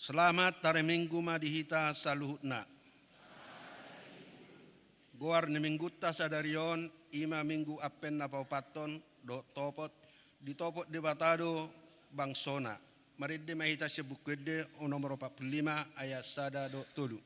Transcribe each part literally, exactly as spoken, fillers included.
Selamat hari Minggu ma di hita saluhutna. Goar ni minggunta sadari on, i ma Minggu Advent na paopathon, dohot topot, ditopot Debata do bangsona. Marende ma hita sian Buku Ende, nomor opat pulu lima, ayat sada dohot tolu.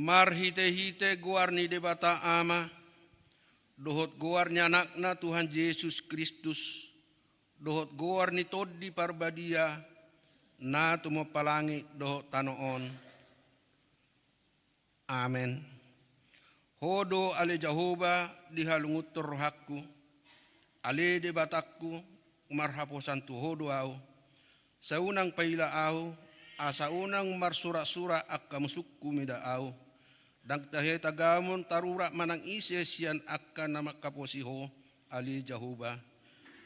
Marhitehite goar ni Debata Ama, dohot goar ni Anakna Tuhan Jesus Kristus, dohot goar ni Tondi Parbadia, na tumompa langit dohot tano on. Amen. Ho do ale Jahowa, dihalungunhon rohangku, ale Debatangku, marhaposan tu Ho do ahu. Sai unang paila ahu, asa unang marsuraksurak angka musungku mida ahu. Ndang tahe tagamon tarurat manang ise sian angka na mangkaposi Ho, ale Jahowa.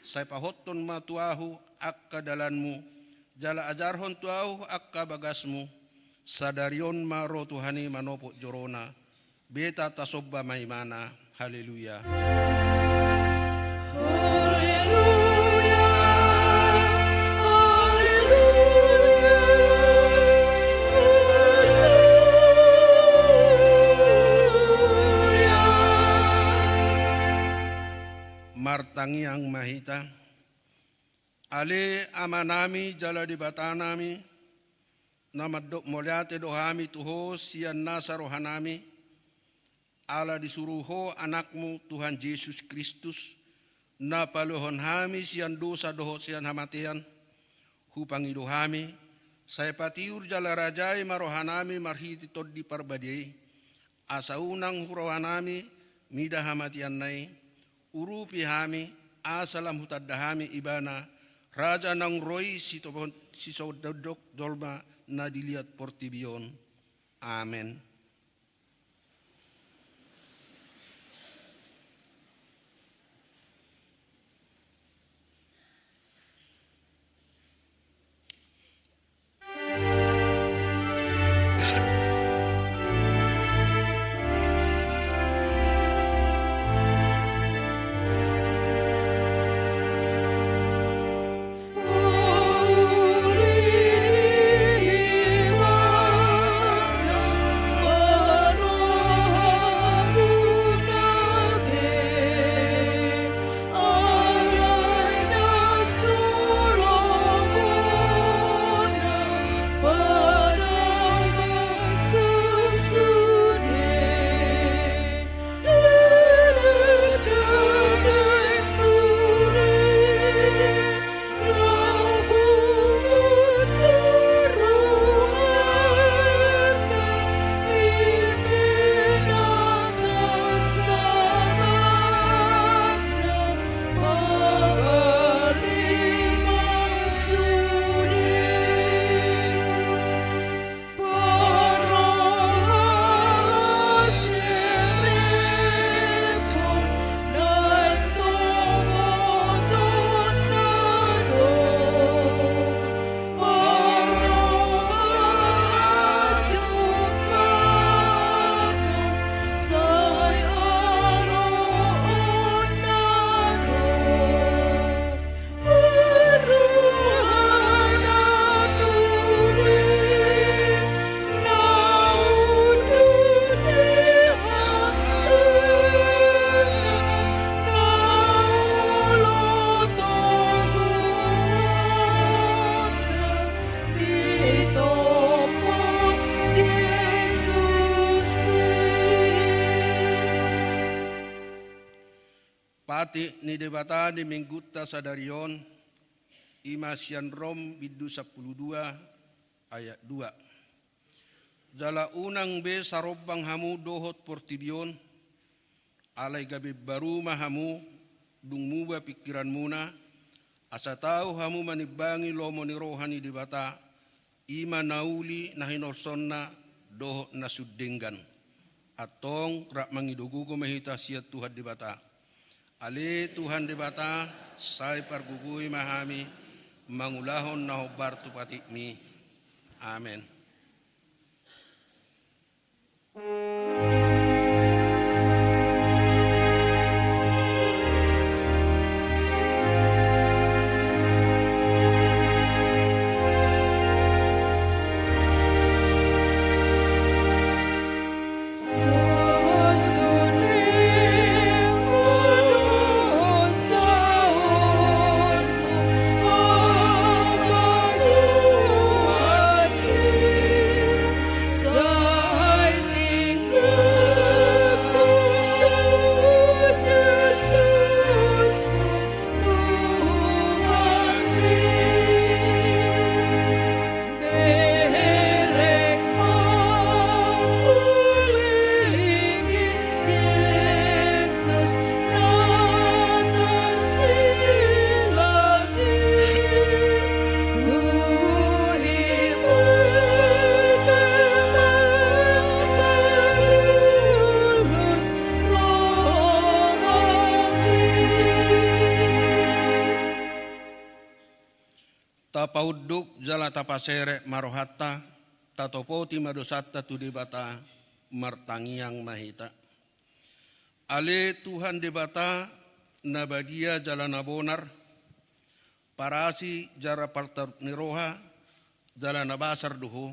Sai pahothon ma tu ahu angka dalanmu, jala ajarhon tu ahu angka bagasmu. Sadari on ma ro Tuhan i manopot jorona. Beta tasomba ma Ibana. Haleluya. Haleluya, haleluya, haleluya. Martangiang ma hita. Ale Amanami jala Debatanami, na mandok mauliate do hami tu Ho sian nasa rohanami, ala disuru Ho Anakmu Tuhan Jesus Kristus, na paluahon hami sian dosa dohot sian hamatean. Hupangido hami, sai patiur jala rajai ma rohanami marhite Tondi Parbadia i, asa unang huroha hami mida hamateanna i. Urupi hami, asa lam hutanda hami Ibana, Raja naung ro i sitopot, sisondok jolma na di liat portibi on. Amen. Patik ni Debata di Minggunta sadari on, i ma sian Rom bindu sampulu dua ayat dua. Jala unang be sarombang hamu dohot portibi on, alai gabe baru ma hamu, dung muba pingkiranmuna, asa tau hamu manimbangi lomo ni roha ni Debata, i ma na uli, na hinorhonna dohot na sun denggan. Antong rap mangido gogo ma hita sian Tuhan Debata. Ale Tuhan Debata, sai pargogoi ma hami mangulahon na hombar tu patikmi. Amen. Tapaunduk jala tapaserep ma rohanta, tatopoti ma dosanta tu Debata, martangiang ma hita. Ale Tuhan Debata, na badia jala na bonar, parasi jala partarup ni roha, jala na basar do Ho.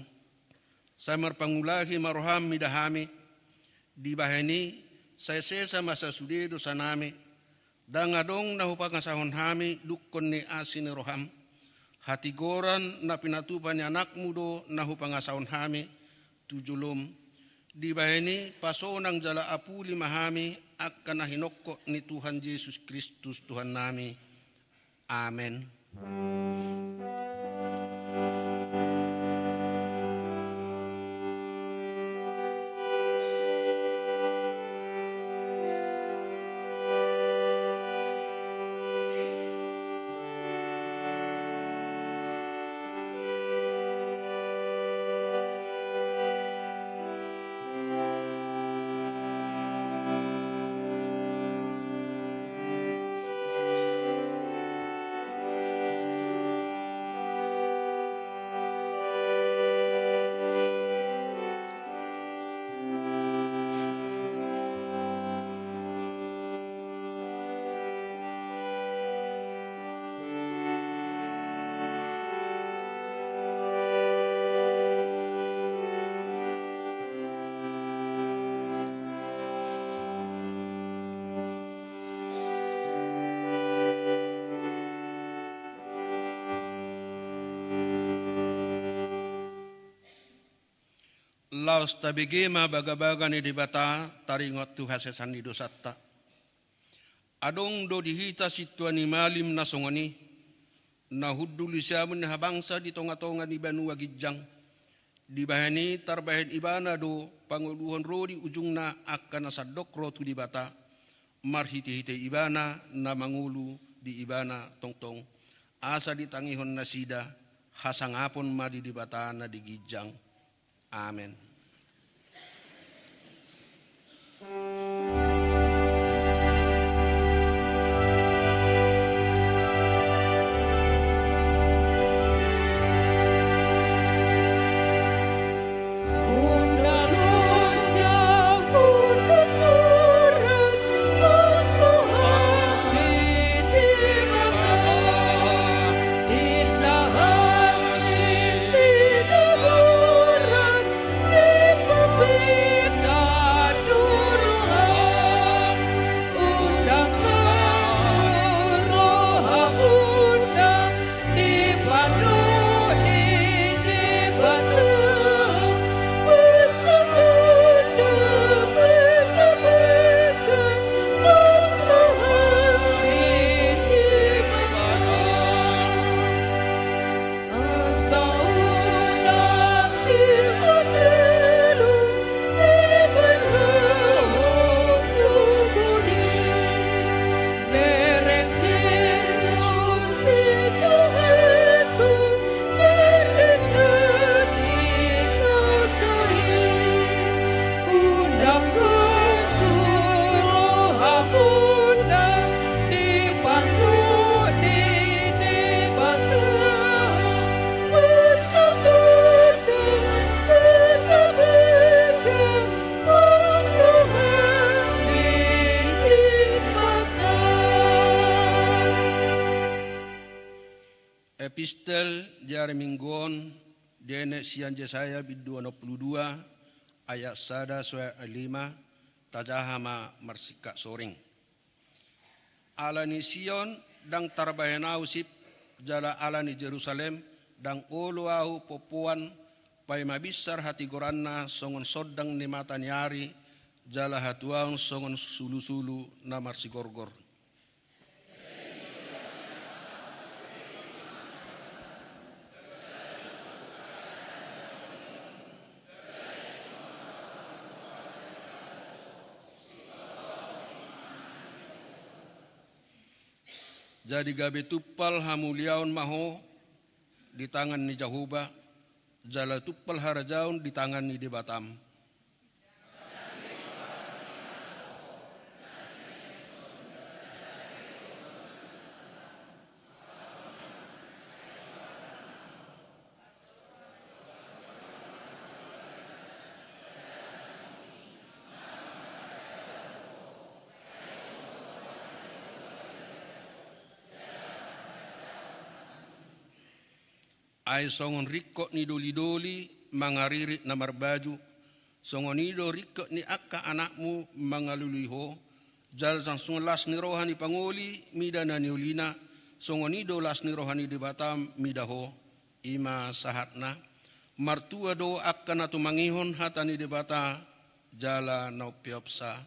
Sai marpangulahi ma roham mida hami, dibahen i sai sesa ma sasude dosanami, ndang adong na hupangasahon hami dungkon ni asi ni roham. Hatigoran na pinatupa ni anakmu do na hupangasahon hami tu jolom. Dibahen i pasonang jala apuli ma hami angka na hinongkop ni Tuhan Jesus Kristus Tuhannami. Amen. Laos tabege ma bagabaga ni Debata taringot tu hasesaan ni dosanta. Adong do di hita sintua ni malim na songon i, na hundul di siamun ni habangsa di tongatonga ni banua ginjang. Dibahen i tarbahen ibana do pangoluhon ro di ujungna angka na sandok ro tu Debata, marhitehite ibana na mangolu di ibana tongtong, asa ditangihon nasida hasangapon ma di Debata na di ginjang. Amen. Epistel di ari Minggu on dienet sian Jesaya bindu onom pulu dua, ayat sada soal lima. Tajaha ma marsingkat soring. Ala ni Sion ndang tarbahen ahu sip, jala ala ni Jerusalem ndang olo ahu pompoan, paima binsar hatigoranna songon sondang ni mata ni ari, jala hatuaon songon sulusulu na marsigorgor. Jadi gabe tumpal hamuliaon ma ho di tangan ni Jahowa, jala tumpal harajaon di tangan ni Debatam. Ai songon ringkot ni dolidoli mangaririt na marbaju, songon i do ringkot ni angka anakmu mangalului ho, jala songon las ni roha ni pangoli mida na niolina, songon i do las ni roha ni Debatam mida ho. I ma sahatna. Martua do angka na tumangihon hata ni Debata jala na umpeopsa.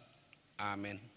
Amen.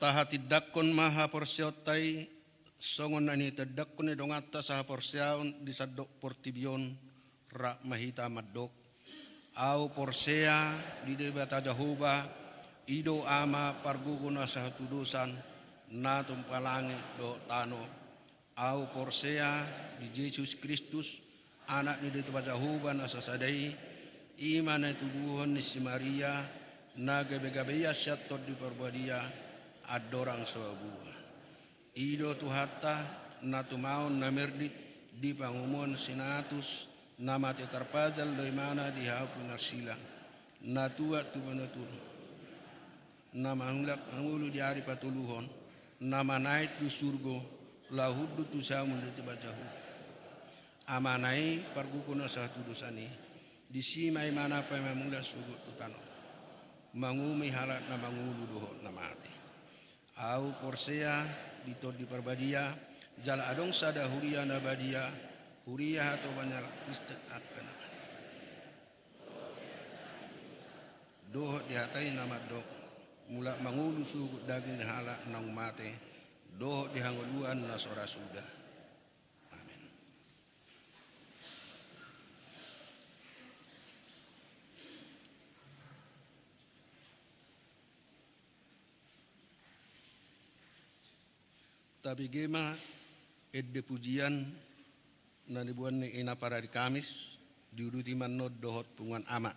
Tahatindangkon ma haporseaonta i, songon na nitindangkon ni donganta sahaporseaon di sandok portibi on, rap ma hita mandok: Ahu porsea di Debata Jahowa, i do Ama pargogo na sahatudosan, na tumpa langit dohot tano. Ahu porsea di Jesus Kristus, Anak ni Debata Jahowa na sasada i, i ma na nitubuhon ni si Maria, na gabe gabe ia sian Tondi Parbadia, andorang so habua. I do Tuhanta, na tumaon na mirdit di pangomoan si Natus, na mate tarpajal do ibana di hau pinarsilang, na tuat tu banua turu, na mangulak mangolu di ari patoluhon, na manaek tu surgo, laho hundul tu siamun ni Debata Jahowa, Amana i pargogo na sahatudosan i. Disi ma ibana paima mulak sogot tu tano, manguhumi halak na mangolu dohot na mate. Ahu porsea di Tondi Parbadia, jala adong sada huria na badia, huria hatoban ni halak Kristen angka na mate. Dohot di hata i na mandok: Mulak mangolu sogot daging ni halak naung mate, dohot di hangoluan na so ra suda. Tabege ma ende pujian na niboan ni ina parari Kamis, diuduti ma annon dohot punguan amak.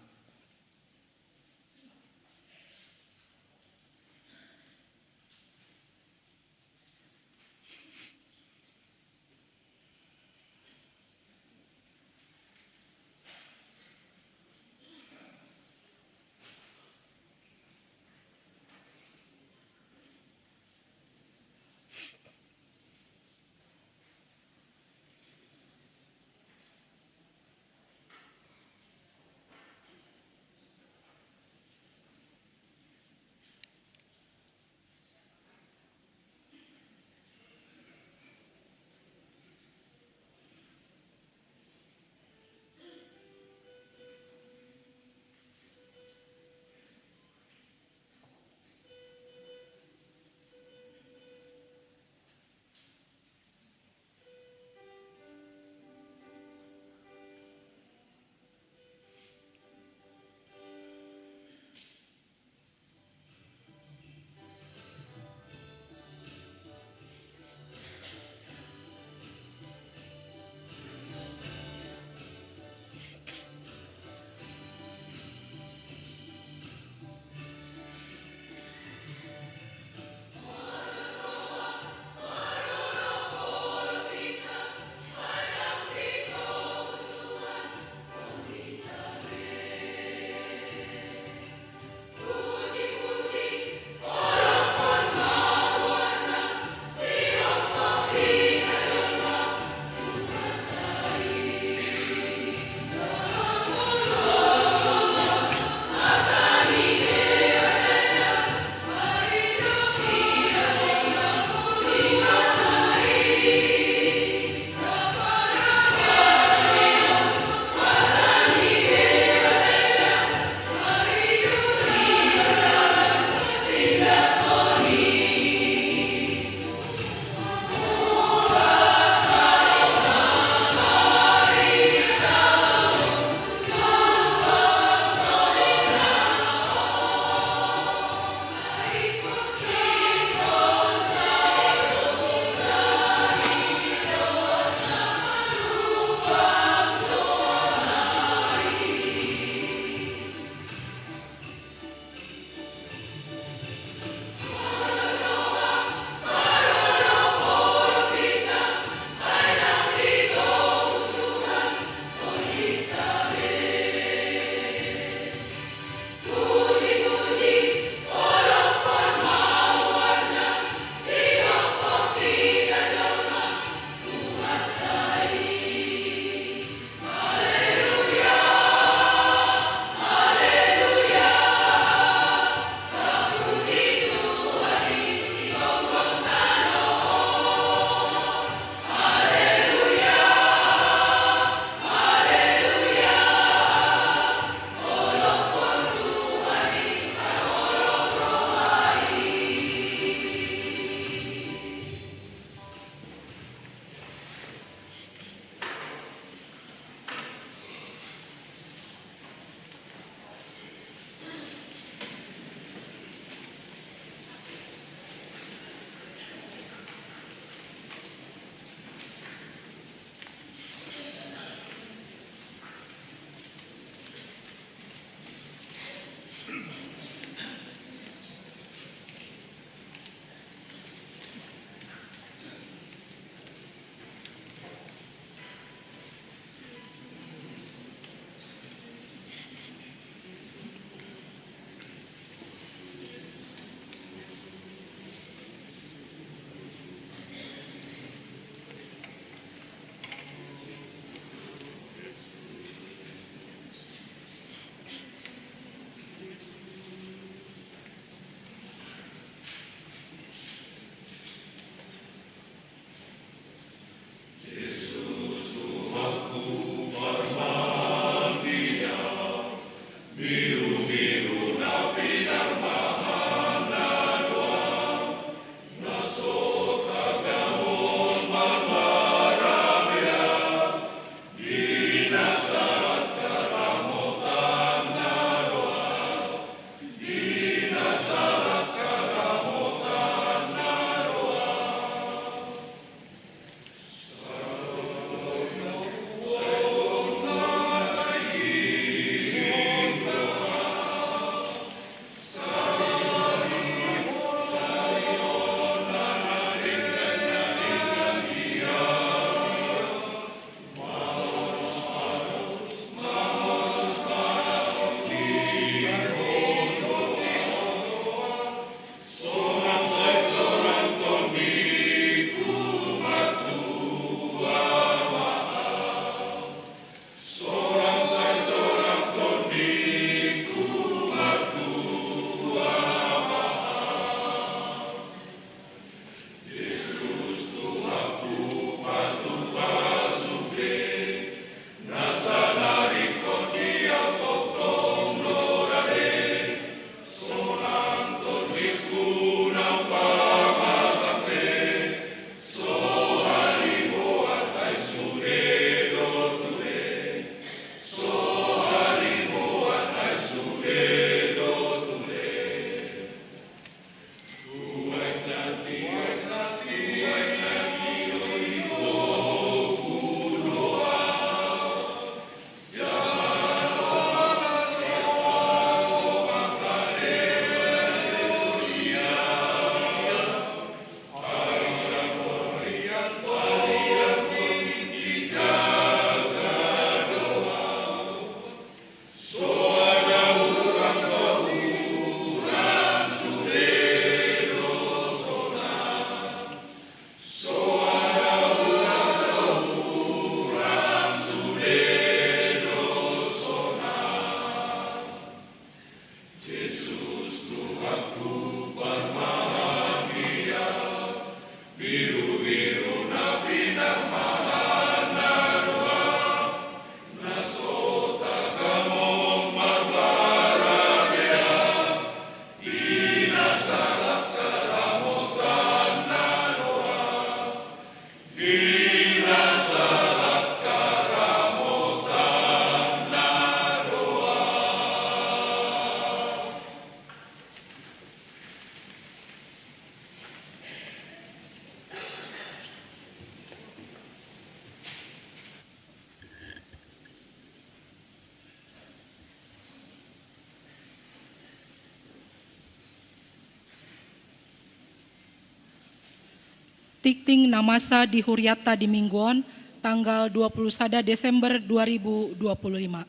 Tingting na masa di hurianta di minggu on, tanggal dua puluh sada Desember dua ribu dua puluh lima.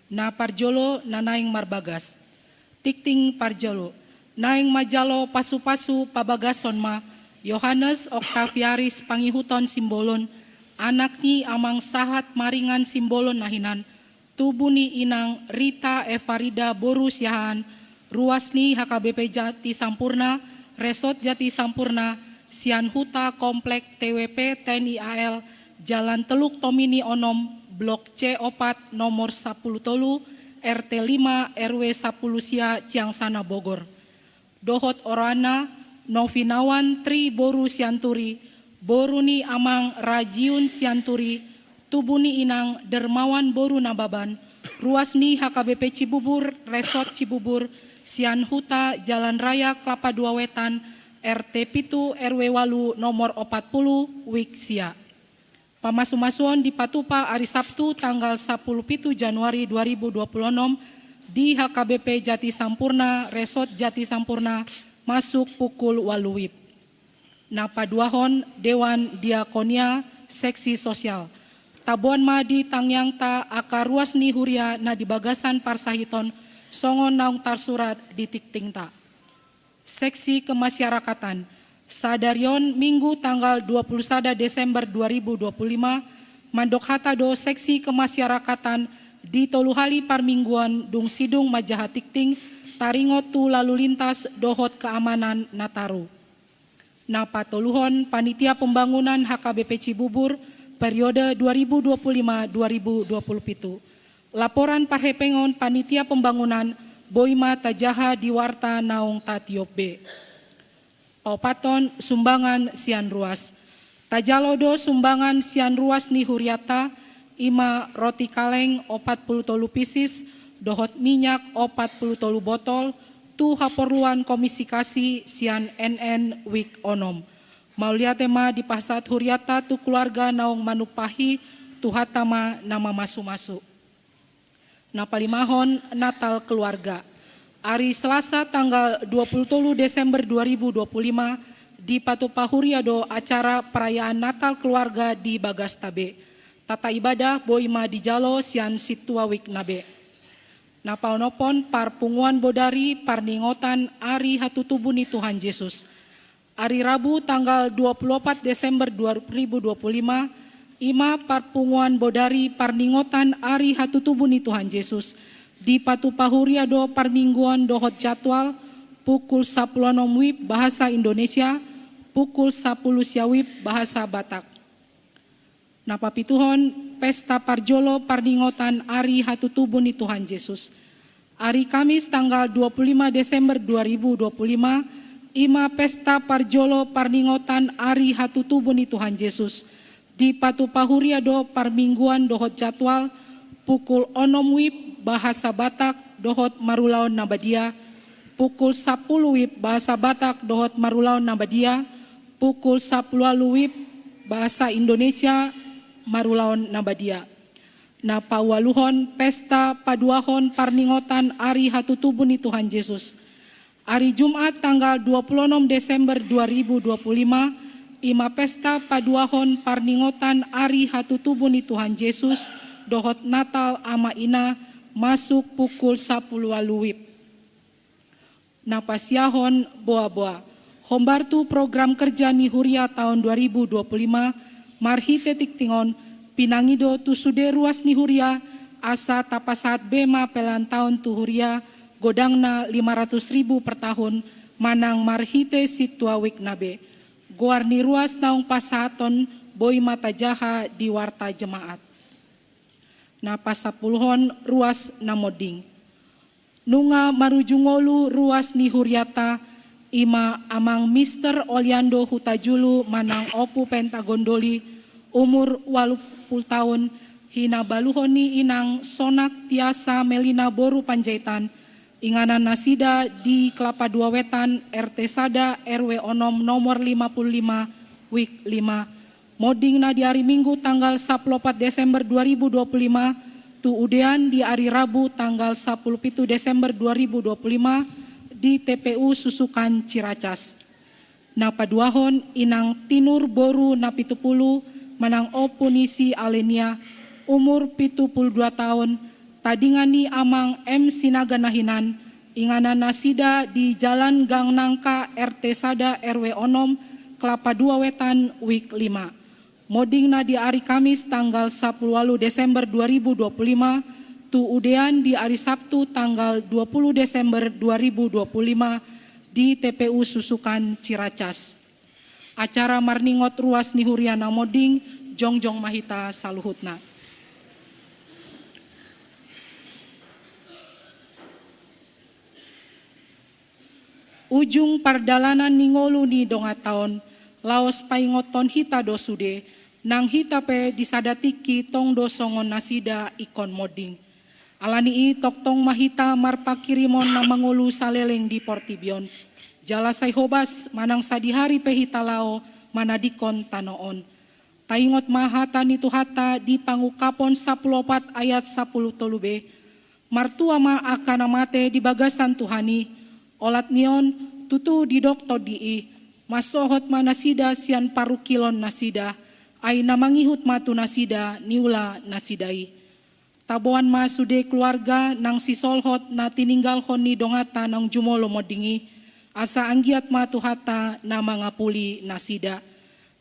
Na parjolo na naeng marbagas. Tingting parjolo. Naeng manjalo pasupasu pabagason ma Johannes Octaviaris Pangihuton Simbolon, anak ni amang sahat maringan Simbolon na hinan, tubu ni inang Rita Evarida boru Siahaan, ruas ni H K B P Jati Sampurna, Resort Jati Sampurna, sian huta Komplek T W P T N I A L, Jalan Teluk Tomini onom, Blok C opat, nomor sapuluh tolu, R T lima, R W sapuluh sia, Ciangsana, Bogor. Dohot oroanna, Novinawan Tri boru Sianturi, boru ni amang Rajiun Sianturi, tubu ni inang Dermawan boru Nababan, ruas ni H K B P Cibubur, Resort Cibubur, sian huta Jalan Raya Kelapa Dua Wetan, R T pitu, R W walu, nomor opat pulu, wik sia. Pamasumasuon dipatupa ari Sabtu tanggal sapuluh pitu Januari dua ribu dua puluh onom di H K B P Jati Sampurna, Resort Jati Sampurna, masuk pukul walu wib. Na paduahon, Dewan Diakonia Seksi Sosial. Taboan ma di tangiangta angka ruas ni huria na di bagasan parsahiton, songon naung tarsurat di tingtingta. Seksi Kemasyarakatan. Sadari on Minggu tanggal dua puluh sada Desember dua ribu dua puluh lima, mandok hata do Seksi Kemasyarakatan di tolu hali parmingguan dung sidung manjaha tingting, taringot tu lalu lintas dohot keamanan Nataru. Na patoluhon, Panitia Pembangunan H K B P Cibubur periode dua ribu dua puluh lima dua ribu dua puluh pitu. Laporan parhepengon Panitia Pembangunan boi ma tajaha di warta naung tatiop be. Paopathon, sumbangan sian ruas. Tajalo do sumbangan sian ruas ni hurianta, i ma roti kaleng opat pulu tolu pisis, dohot minyak opat pulu tolu botol, tu haporluan Komisi Kasi sian N N wik onom. Mauliate ma dipasahat hurianta tu keluarga naung manumpahi, Tuhanta ma na mamasumasu. Na palimahon, Natal Keluarga. Ari Selasa tanggal dua puluh tolu Desember dua ribu dua puluh lima, dipatupa huria do acara perayaan Natal Keluarga di bagasta be. Tata ibadah boi ma dijalo sian sintua wik na be. Na paonomhon, parpunguan bodari parningotan ari hatutubu ni Tuhan Jesus. Ari Rabu tanggal dua puluh opat Desember dua ribu dua puluh lima, i ma parpunguan bodari parningotan ari hatutubu ni Tuhan Jesus. Dipatupa huria do parmingguon dohot jadwal, pukul sapuluh onom wib bahasa Indonesia, pukul sapuluh sia wib bahasa Batak. Na papituhon, pesta parjolo parningotan ari hatutubu ni Tuhan Jesus. Ari Kamis tanggal dua puluh lima Desember dua ribu dua puluh lima, i ma pesta parjolo parningotan ari hatutubu ni Tuhan Jesus. Dipatupa huria do parmingguan dohot jadwal, pukul onom wib bahasa Batak dohot marulaon na badia, pukul sapuluh wib bahasa Batak dohot marulaon na badia, pukul sapuluh ualu wib bahasa Indonesia marulaon na badia. Na paualuhon, pesta paduahon parningotan ari hatutubu ni Tuhan Jesus. Ari Jumat tanggal dua puluh onom Desember dua ribu dua puluh lima, i ma pesta paduahon parningotan ari hatutubu ni Tuhan Jesus dohot Natal Ama Ina, masuk pukul sapuluh ualu wib. Na pasiahon, boaboa. Hombar tu program kerja ni huria taon dua ribu dua puluh lima, marhite tingting on, pinangido tu sude ruas ni huria, asa tapasahat be ma pelantaon tu huria, godangna lima ratus ribu per tahun, manang marhite sintua wik na be. Goar ni ruas naung pasahaton boi ma tajaha di warta jemaat. Na pasampuluhon, ruas na monding. Nunga marujung ngolu ruas ni hurianta, i ma Amang Mister Oliando Hutajulu manang Ompu Pentagon Doli, umur ualu pulu taon, hinabaluhon ni inang Sonak Tiasa Melina boru Panjaitan, inganan nasida di Kelapa Dua Wetan, R T sada, R W onom, nomor lima puluh lima, wik lima. Monding na di ari Minggu tanggal sapuluh opat Desember dua ribu dua puluh lima, tu udean di ari Rabu tanggal sapuluh pitu Desember dua ribu dua puluh lima, di T P U Susukan Ciracas. Na paduahon, Inang Tinur boru Napitupulu manang Ompu ni si Alenia, umur pitu pulu dua taon, tadingan ni Amang M Sinaga na hinan, inganan nasida di Jalan Gang Nangka, R T sada, R W onom, Kelapa dua Wetan, Wik lima. Monding na di ari Kamis tanggal sapuluh walu Desember dua ribu dua puluh lima, tu udean di ari Sabtu tanggal dua puluh Desember dua ribu dua puluh lima di T P U Susukan, Ciracas. Acara marningot ruas ni huria na monding, jongjong ma hita saluhutna. Ujung pardalanan ni ngolu ni donganta on, laos paingothon hita do sude, nang hita pe di sada tingki tong do songon nasida ingkon monding. Ala ni i tongtong ma hita marpanghirimon na mangolu saleleng di portibi on. Jala sai hobas manang sadihari pe hita laho manadingkon tano on. Taingot ma hata ni Tuhanta di Pangungkapon sampulu opat ayat sampulu tolu B. Martua ma angka na mate di bagasan Tuhan i, olat ni on tutu didok Tondi i, mansohot ma nasida sian parungkilon nasida, ai na mangihut ma tu nasida niula nasida i. Taboan ma sude keluarga nang sisolhot na tininggalhon ni donganta naung jumolo monding i, asa anggiat ma Tuhanta na mangapuli nasida.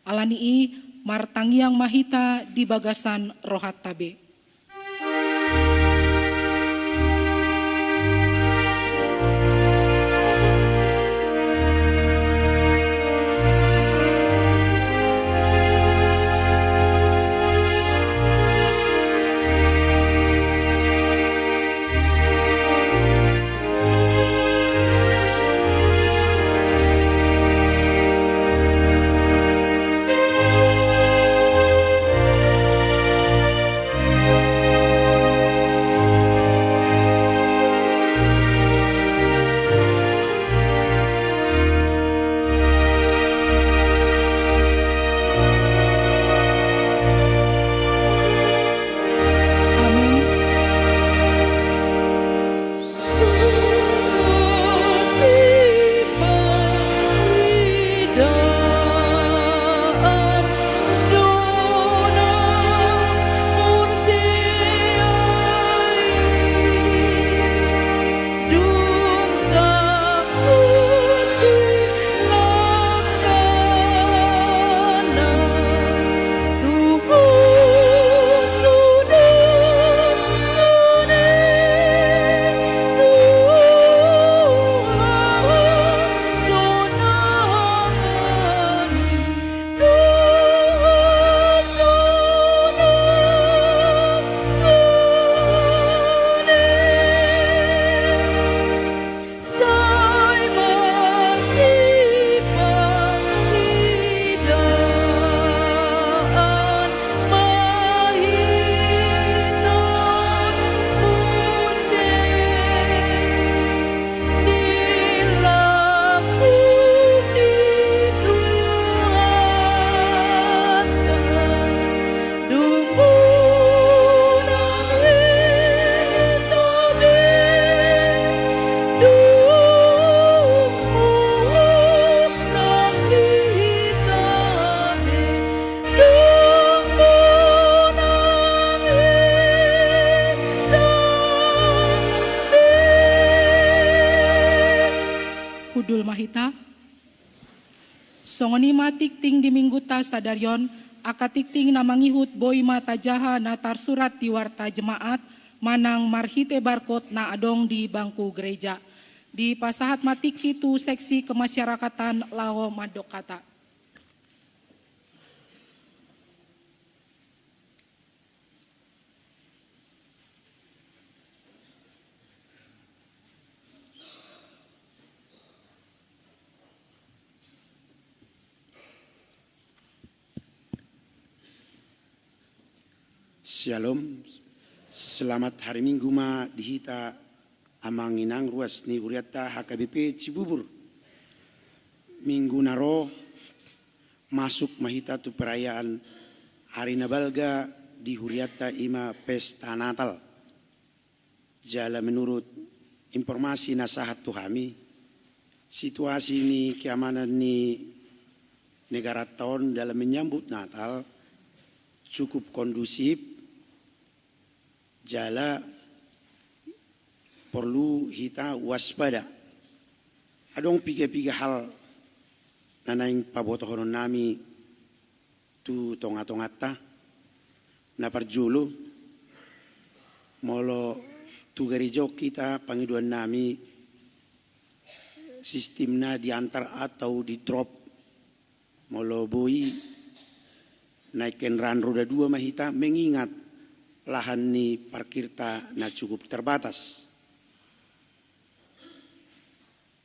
Ala ni i, martangiang ma hita di bagasan rohanta be. Amen. Hundul ma hita. Songon i ma tingting di Minggunta sadari on, angka tingting na mangihut boi ma tajaha na tarsurat di Warta Jemaat manang marhite barcode na adong di bangku gereja. Dipasahat ma tingki tu seksi kemasyarakatan laho mandok hata. Syalom. Selamat hari Minggu ma di hita amang inang ruas ni hurianta H K B P Cibubur. Minggu na ro masuk ma hita tu perayaan hari na balga di hurianta, i ma pesta Natal. Jala menurut informasi na sahat tu hami, situasi ni keamanan ni negaranta on dalam menyambut Natal cukup kondusif, jala porlu hita waspada. Adong piga-piga hal na naeng pabotohononnami tu tonga-tonganta. Na parjolo, molo tu gareja on hita, pangidoannami sistemna diantar atau di drop. Molo boi, naik kendaraan roda dua ma hita, mengingat lahan ni parkirta na cukup terbatas.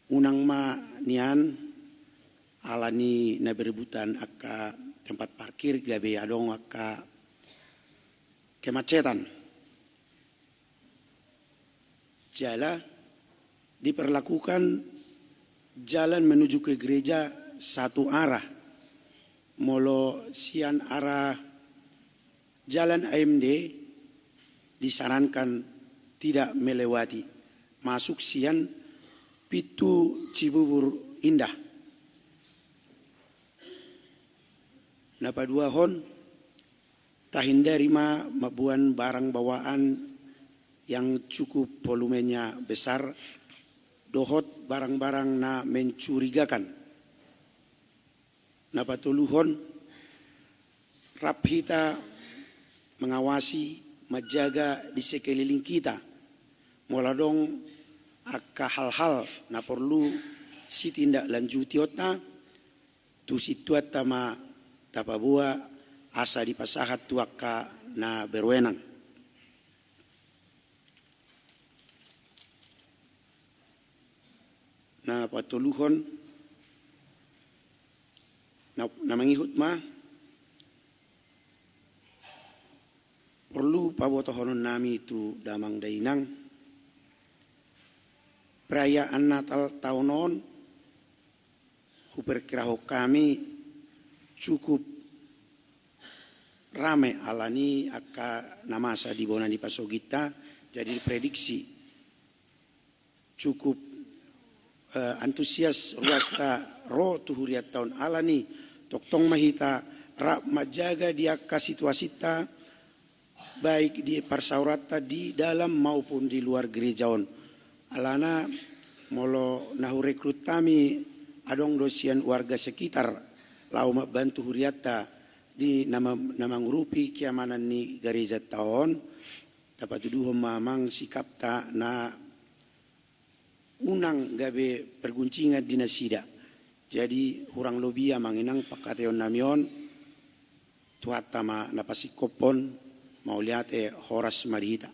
Unang ma nian ala ni na berebutan angka tempat parkir gabe adong angka kemacetan. Jala diperlakukan jalan menuju ke gereja satu arah. Molo sian arah Jalan A M D disarankan tidak melewati, masuk sian pintu Cibubur Indah. Na paduahon, tahindari ma mamboan barang bawaan yang cukup volumenya besar, dohot barang-barang na mencurigakan. Na patoluhon, rap hita mengawasi, manjaga di sekeliling kita. Molo adong angka hal-hal na porlu sitindaklanjutionta, tu situanta ma tapaboa asa dipasahat tu angka na berwenang. Na patoluhon, na, na mangihut ma, porlu pabotohononnami tu damang dainang, perayaan Natal taon on huperkirahon hami cukup rame ala ni angka na masa di bona ni pasogitta, jadi diprediksi cukup, eh, antusias ruasta ro tu hurianta on ala ni tongtong ma hita rap manjaga di angka situasitta, baik di parsaoranta di dalam maupun di luar gereja on. Alana molo na hurekrut hami adong do sian warga sekitar laho mambantu hurianta di na ma-, na mangurupi keamanan ni garejanta on, tapatuduhon ma amang sikapta na unang gabe perguncingan di nasida. Jadi hurang lobi amang inang pangkataionnami on, Tuhanta ma na pasingkophon, mauliate, horas ma di hita.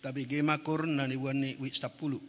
Tabege ma koor na niboan ni Wijk Sampulu.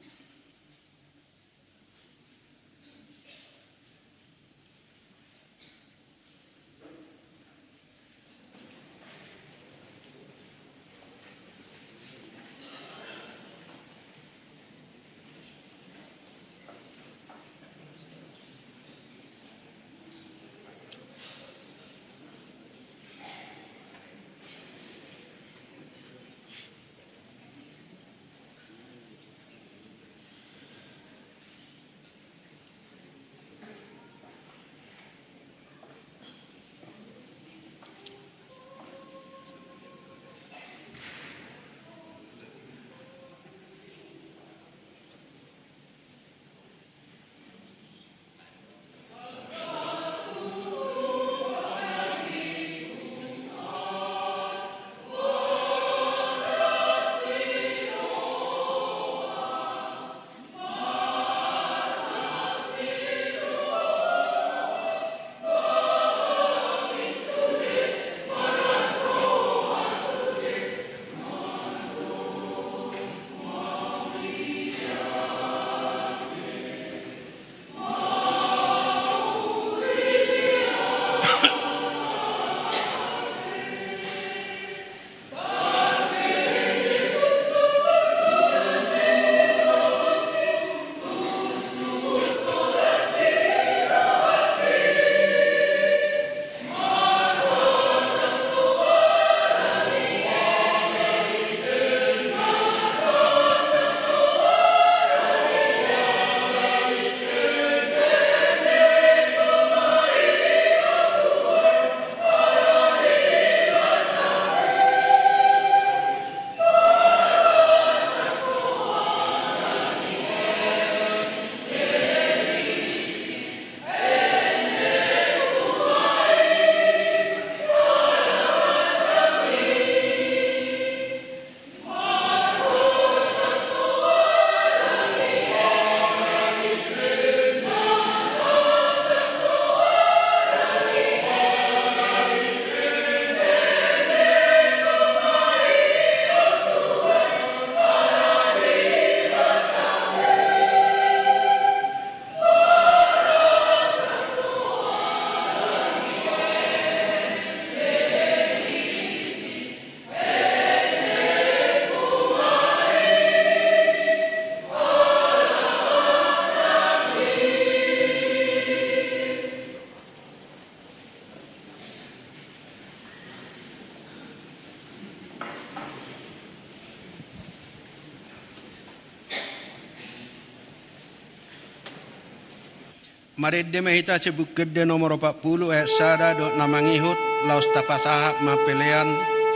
Marende ma hita sian Buku Ende nomor opat pulu ayat sada dohot na mangihut, laos tapasahat ma pelean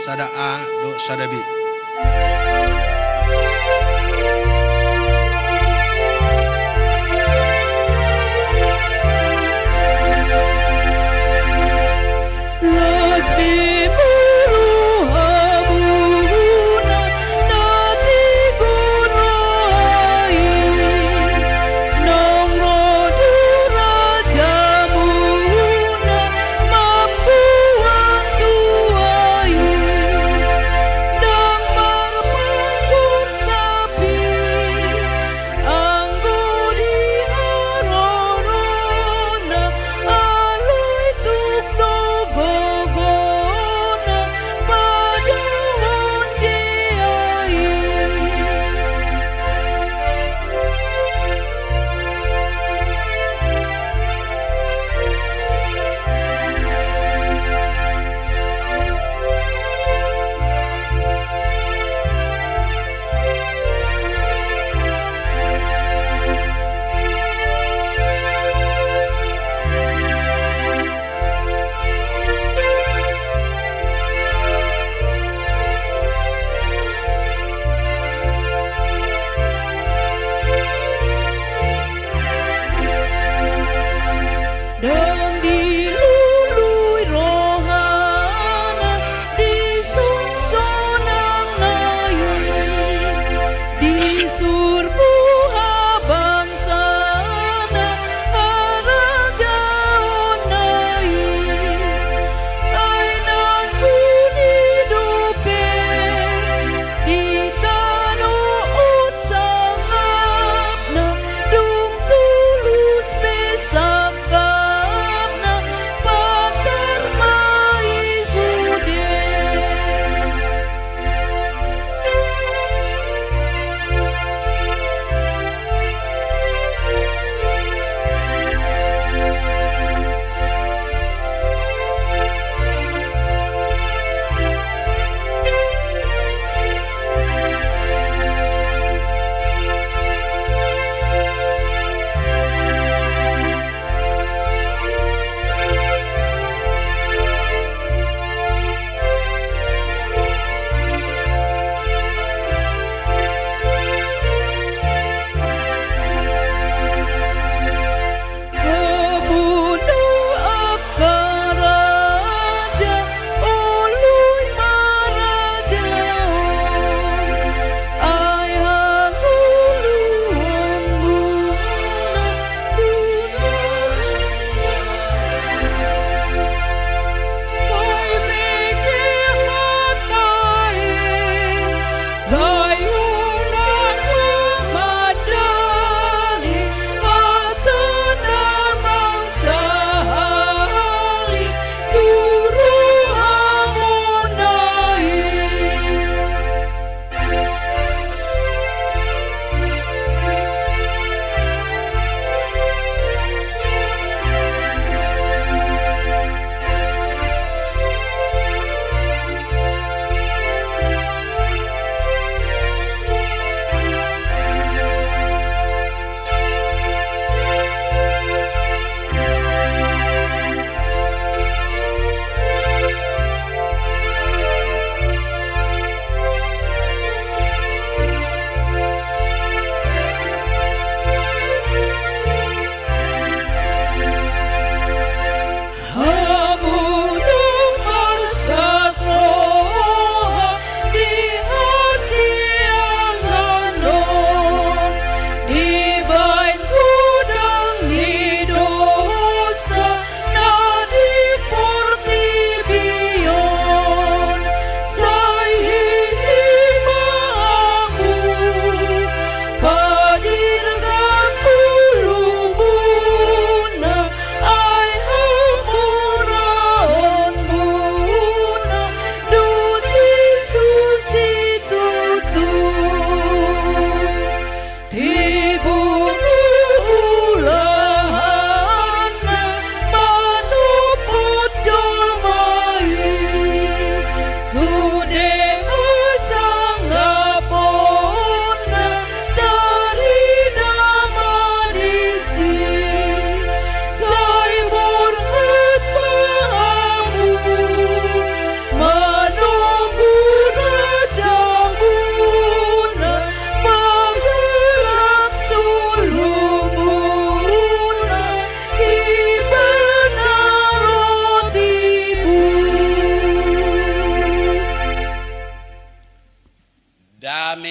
sada A dohot sada B. Las di muru hamuna na tigor ai, naung ro di rajamuna mamboan tuai, ndang marpanggur tapi anggo di harorona alai tuk do gogo.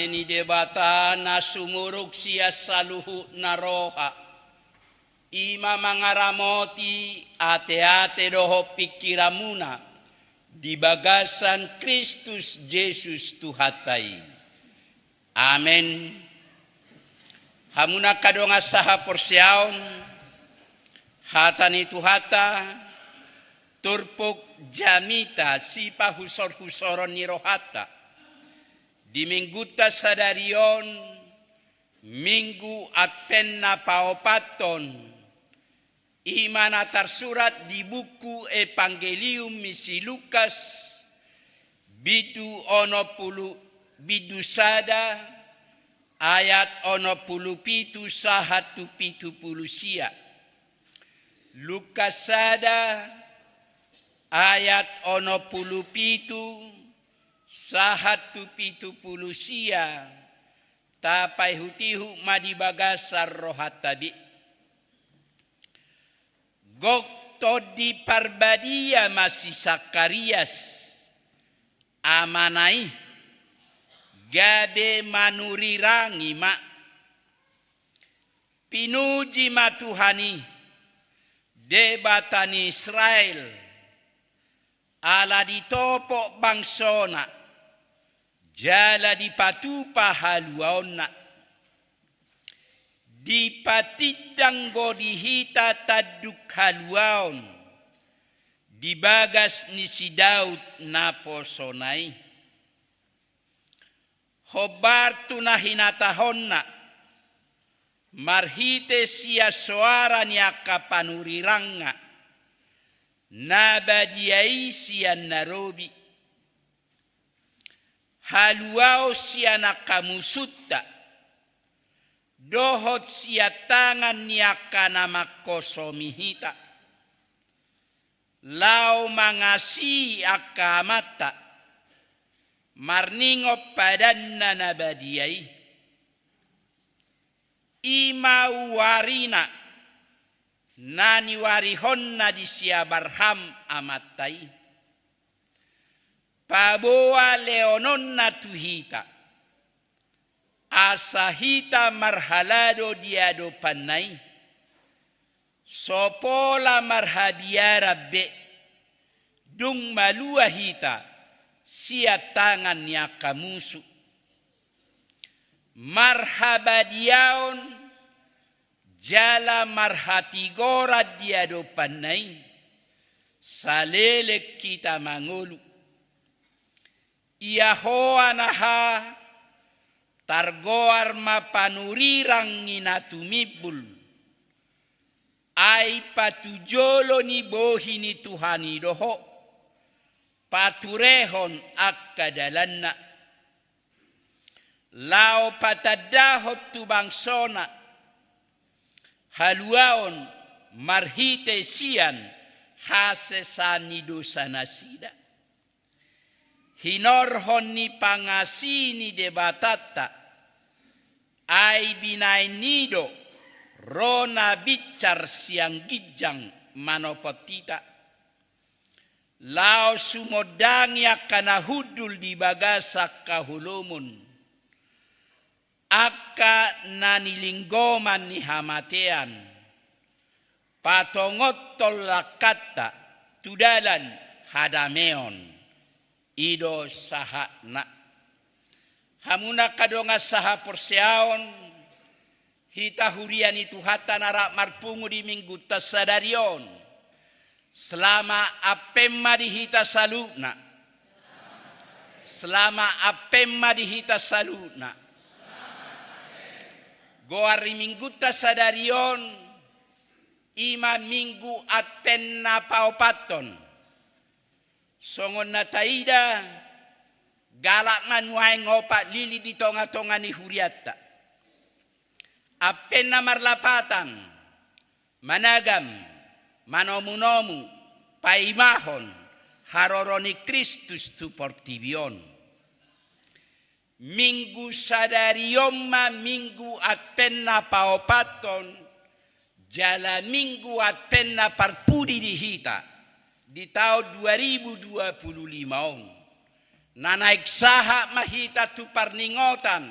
Ni Debata na sumurung sian saluhutna roha, i ma mangaramoti ateate dohot pingkiranmuna di bagasan Kristus Jesus Tuhanta i. Amen. Hamu angka dongan sahaporseaon, hata ni Tuhanta, turpuk jamita sipahusorhusoron ni rohanta di Minggunta sadari on, Minggu Advent na paopathon, i ma na tarsurat di buku Evangelium ni si Lukas, bindu onom pulu, bindu sada, ayat onom pulu pitu sahat tu pitu pulu sia. Lukas sada, ayat onom pulu pitu sahat tu pitu pulu sia. Tapaihutihut ma di bagasan rohanta be. Gok Tondi Parbadia ma si Sakarias, amana i, gabe manurirangi ma. Pinuji ma Tuhan i, Debata ni Israel, ala ditopot bangsona, jala dipatupa haluaonna. Dipatindang do di hita tanduk haluaon di bagas ni si Daud naposona i. Hombar tu na hinatahonna, marhite sian soara ni angka panurirangna, na badia i sian na robi. Haluaon sian angka musunta, dohot sian tangan ni angka na mangkosomi hita. Laho mangasii angka amanta, marningot padanna na badia i. I ma uarina, na niuarihonna di si Abraham amanta i. Paboa lehononna tu hita, asa hita marhalado di adopanna i. So pola marhabiaran be, dung malua hita sian tangan ni angka musu. Marhabadiaon jala marhatigoran di adopanna i, saleleng hita mangolu. Ia ho anaha, targoar ma panurirang ni na tumimbul. Ai patujolo ni bohi ni Tuhan i do ho, paturehon angka dalanna. Laho patandahon tu bangsona haluaon marhite sian hasesaan ni dosanasida. Hinorhon ni pangasii ni Debatanta, ai binahen i do ro na binsar sian ginjang manopot hita. Laho sumondangi angka na hundul di bagasan haholomon, angka na nilinggoman ni hamatean, patongothon langkanta tu dalan hadameon. I do sahatna. Hamu angka dongan sahaporseaon, hita huria ni Tuhanta na rap marpungu di Minggunta sadari on. Selamat Advent ma di hita saluhutna. Selamat Advent ma di hita saluhutna. Goar ni Minggunta sadari on, i ma Minggu Advent na paopathon. Songon na taida, galak ma nuaeng opat lili di tongatonga ni hurianta. Advent na marlapatan, managam, manomunomu, paimahon haroro ni Kristus tu portibi on. Minggu sadari on ma Minggu Advent na paopathon, jala Minggu Advent na parpudi di hita di taon dua ribu dua puluh lima on. Na naeng sahat ma hita tu parningotan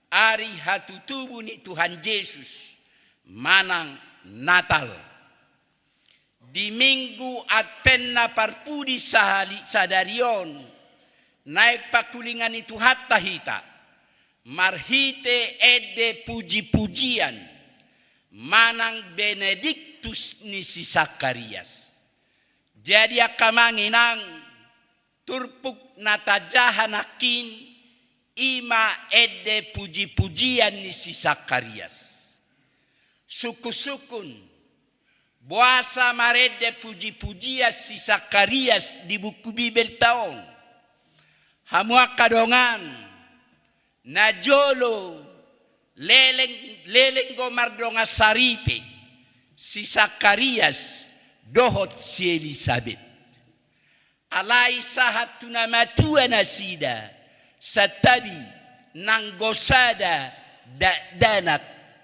ari hatutubu ni Tuhan Jesus manang Natal. Di Minggu Advent na parpudi sahali-, sadari on, naeng pangkulingan ni Tuhanta hita marhite ende puji-pujian manang Benediktus ni si Sakarias. Jadi angka amang inang, turpuk na tajaha nangkin i ma ende puji-pujian ni si Sakarias. Sungkun-sungkun, boasa marende puji-pujian si Sakarias di buku Bibelta on? Hamu angka dongan, najolo leleng, leleng do mardongan saripe si Sakarias dohot si Elisabet. Alai sahat tu na matua nasida, santabi nanggo sada dakdanak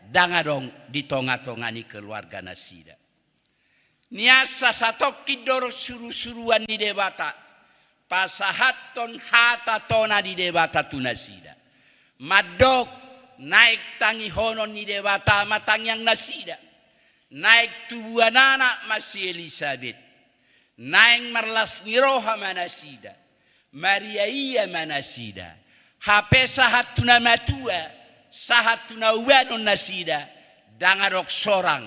ndang adong di tonga-tonga ni keluarga nasida. Niasa satongkin do ro suru-suruan ni Debata pasahathon hata tona ni Debata tu nasida. Mandok naeng tangihonon ni Debata ma tangiang nasida. Naeng tubuan anak ma si Elisabet. Naeng marlas ni roha ma nasida. Mariaia ma nasida. Hape sahat tu na matua, sahat tu na ubanon nasida, ndang adong sorang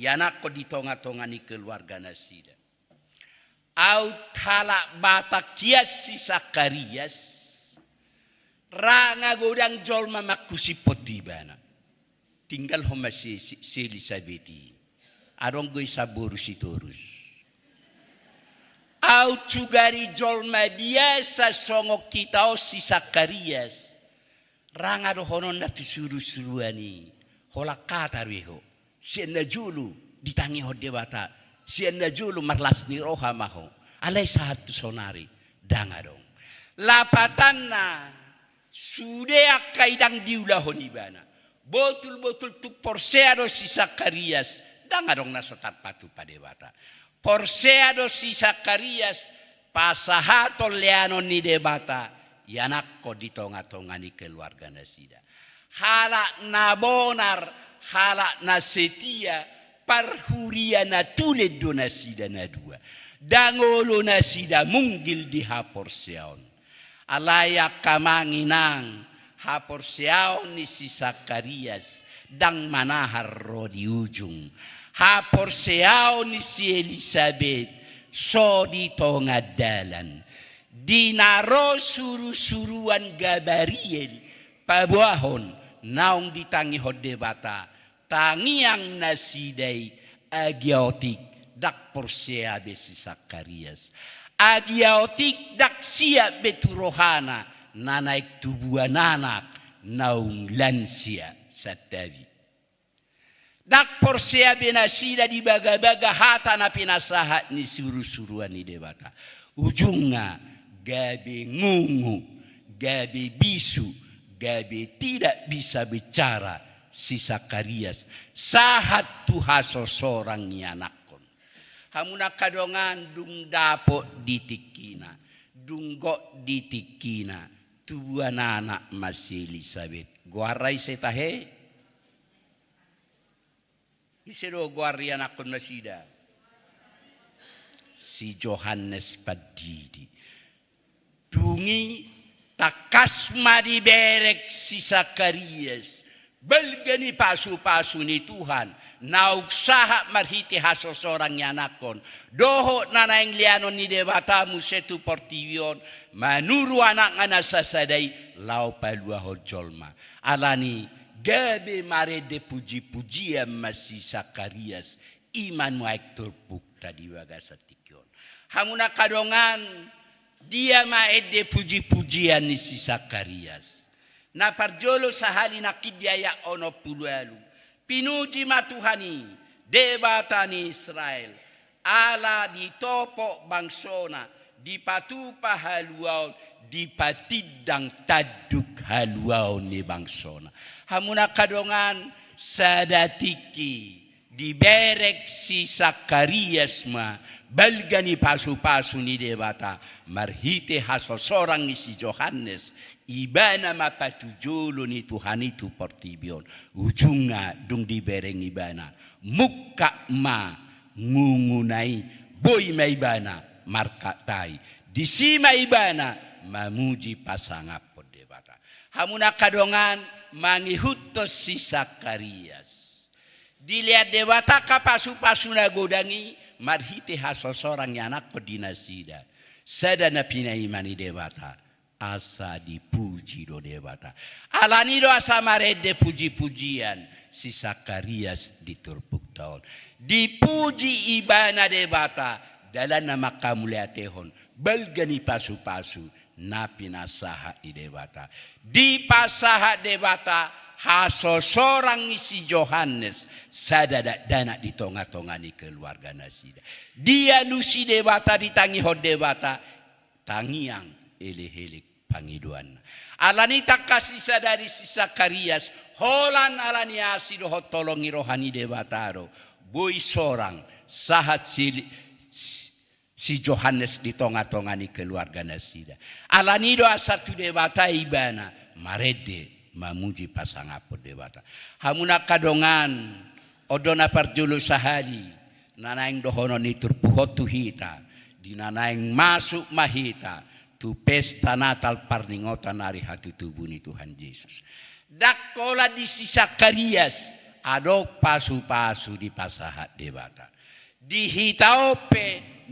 ianakhon di tonga-tonga ni keluarga nasida. Aut halak Batak hian si Sakarias, ra nga godang jolma mangkusiphon tu ibana. Tinggalhon ma si, si, si Elisabet i. Adong do i saboru Sitorus. Aut sugari jolma biasa songon hita on si Sakarias, ra nga dohononna tu suru-suruan i, holan hata do i ho. Sian najolo ditangihon Debata, sian najolo marlas ni roha ma ho. Alai sahat tu sonari, ndang adong. Lapatanna, sude angka i ndang diulahon ibana. Botul-botul tung porsea do si Sakarias, ndang adong na so tarpatupa Debata. Porsea do si Sakarias, pasahaton leanon ni Debata ianakhon di tonga-tonga ni keluarga nasida. Halak na bonar, halak na setia, parhuria na tulen do nasida na dua. Ndang olo nasida munggil di haporseaon. Alai angka amang inang, haporseaon ni si Sakarias ndang manahar ro di ujung. Haporseaon ni si Elisabet so di tonga dalan. Di na ro suru-suruan Gabariel paboahon naung ditangihon Debata, tangiang nasida i, agi otik ndang porsea be si Sakarias. Agi otik ndang siap be tu rohana na naeng tubuan anak naung lansia, santabi. Ndang porsea be nasida di bagabaga hata na pinasahat ni suru-suruan ni Debata. Ujungna gabe ngungu, gabe bisu, gabe tidak bisa bicara si Sakarias, sahat tu hasosorang ianakhon. Hamu na angka dongan, dung dapot di tingkina, dung gok di tingkina, tubuan anak ma si Elisabet. Goarna ise tahe? Ise do goar ianakhon nasida? Si Johannes Pandidi. Dung i tangkas ma dibereng si Sakarias balga ni pasupasu ni Tuhan, naung sahat marhite hasosorang ianakhon, dohot na naeng leanon ni Debata muse tu portibi on, manuru anakna na sasada i laho paluahon jolma. Alani gabe marende puji-pujian ma si Sakarias, i ma nuaeng turpukta di bagasan tingki on. Hamu na angka dongan, dia ma ende puji-pujian ni si Sakarias? Na parjolo sahali nangkin di ayat onom pulu ualu. Pinuji ma Tuhan i, Debata ni Israel, ala ditopot bangsona, dipatupa haluaon, dipatindang tanduk haluaon ni bangsona. Hamu na angka dongan, sada tingki Dibereng si Sakarias ma balga ni pasu-pasu ni Debata marhite hasosorang ni si Johannes, ibana ma patujolo ni Tuhan i tu portibi on. Ujungna dung dibereng ibana, mungkap ma ngunguna i, boi ma ibana markatai. Disi ma ibana mamuji pasangaphon Debata. Hamu na angka dongan, mangihuthon si Sakarias. Dilehon Debata angka pasu-pasu na godang i marhite hasosorang ianakhon di nasida. Sada na pinaima ni Debata, asa dipuji do Debata. Alani do asa marende puji-pujian si Sakarias di turpukta on. Dipuji ibana Debata, dalan na mangkamauliatehon, balga ni pasu-pasu na pinasahat ni Debata. Dipasahat Debata hasosorang ni si Johannes, sada dakdanak di tonga-tonga ni keluarga nasida. Dialusi Debata, ditangihon Debata, tangiang elek-elek pangidoanna. Alani i tangkas i sadari si Sakarias, holan alani asi dohot holong ni roha ni Debata do, boi sorang sahat si, si Johannes di tonga-tonga ni keluarga nasida. Alani i do asa tu Debata ibana marende mamuji pasangaphon Debata. Hamu na angka dongan, on do na parjolo sahali na naeng dohonon ni turpuk on tu hita, di na naeng masuk ma hita tu pesta Natal parningotan ari hatutubu ni Tuhan Jesus. Ndang holan di si Sakarias, adong pasu-pasu dipasahat Debata. Di hita on pe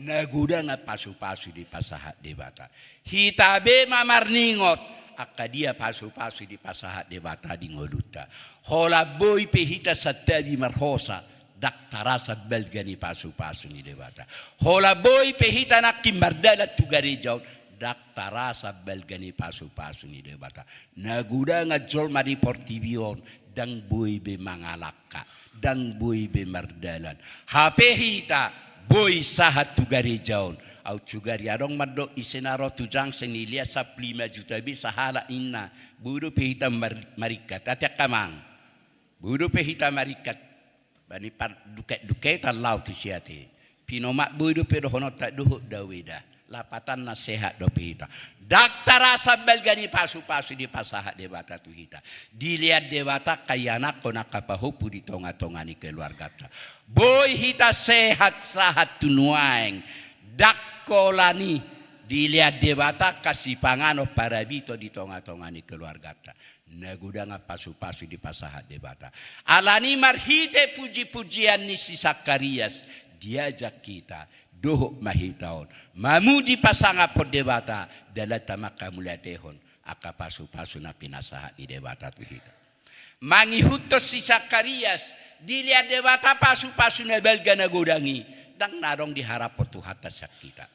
na godang pasu-pasu dipasahat Debata. Hita be ma marningot angka dia pasu-pasu dipasahat Debata di ngolunta. Holan boi pe hita santabi marhosa, ndang tarasa balga ni pasu-pasu ni Debata. Holan boi pe hita nangkin mardalan tu gareja on, ndang tarasa balga ni pasu-pasu ni Debata. Na godang jolma di portibi on, ndang boi be mangalangka, ndang boi be mardalan. Hape hita boi sahat tu gareja on. Aut sugari adong mandok ise na ro tu jangsen i, liat sampulu lima juta be sahalak ninna. Boi dope hita mar-, maringkat. Ate angka amang. Boi dope hita maringkat. Bani parduket-duketan laho tu siate. Pinomat boi dope dohononta dohot dao be da. Lapatanna sehat dope hita. Ndang tarasa balga ni pasu-pasu dipasahat Debata tu hita. Dilehon Debata angka ianakhon angka pahompu di tonga-tonga ni keluarganta. Boi hita sehat sahat tu nuaeng. Ndang holan i dilehon Debata angka sipanganon parabito di tonga-tonga ni keluarganta. Na godang pasu-pasu dipasahat Debata. Alani marhite puji-pujian ni si Sakarias, diajak hita, dohot ma hita on mamuji pasangaphon Debata, dalanta mangkamauliatehon angka pasu-pasu na pinasahat ni Debata tu hita. Mangihuthon si Sakarias, dilehon Debata pasu-pasu na balga na godang i, ndang na adong diharaphon Tuhanta sian hita.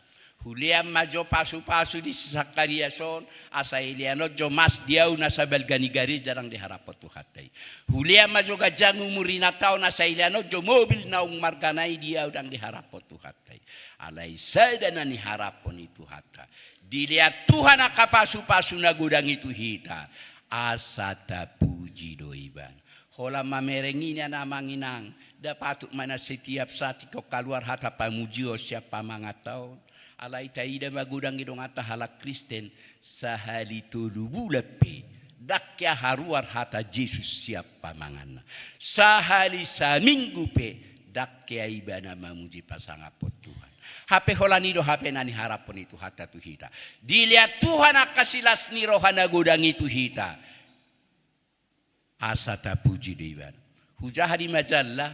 Hulean ma jo pasu-pasu di si Sakarias on, asa ilean on jo mas di ahu nasa balga ni gareja, ndang diharaphon Tuhanta i. Hulean ma jo ganjang umur inanta on, asa ilean on jo mobil naung margana i di ahu, ndang diharaphon Tuhanta i. Alai sada na niharaphon ni Tuhanta. Dilehon Tuhan angka pasu-pasu na godang i tu hita. Asa tapuji do Ibana. Holan mamereng i nian amang inang, nda patut ma na setiap saat ingkon kaluar hata pamujion sian pamanganta on. Alai taida ma godang ni donganta halak Kristen, sahali tolu bulan pe ndang hea haruar hata Jesus sian pamanganna. Sahali saminggu pe ndang hea ibana mamuji pasangaphon Tuhan. Hape holan i do hape na niharaphon ni Tuhanta tu hita. Dilehon Tuhan angka silas ni roha na godang i tu hita. Asa tapuji do Ibana. Hujaha di majalah,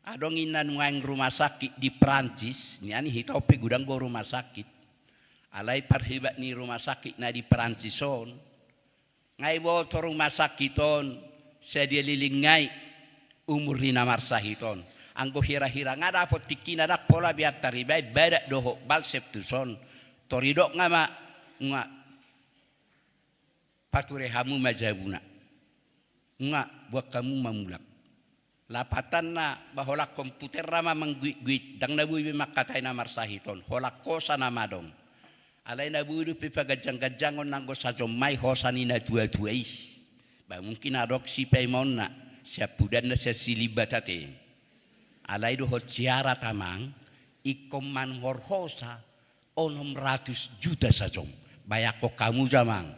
adong inna nuaeng rumah sakit di Prancis, nian hita on pe godang do rumah sakit. Alai parhebat ni rumah sakit na di Prancis on, nga diboto rumah sakit on sadia leleng nai umur ni na marsahit on. Anggo hira-hira nga dapot tingkina ndang pola be antar ibaen badak dohot balsep tuson. Tor didok nga ma, nga pature hamu ma jabuna. Nga, boan hamu ma mulak. Lapatanna, ba holan komputer ra ma mangguit-guit, ndang na boi be mangkatai na marsahit on, holan hosa nama adong. Alai na boi dope paganjang-ganjangon nanggo sajom ma i hosa ni na tua-tua i. Ba mungkin adong sipaimaonna, siampudanna sian Silibat ate. Alai dohot siarat amang, ingkon manuhorhosa onom ratus juta sajom. Bayangkon hamu jo amang,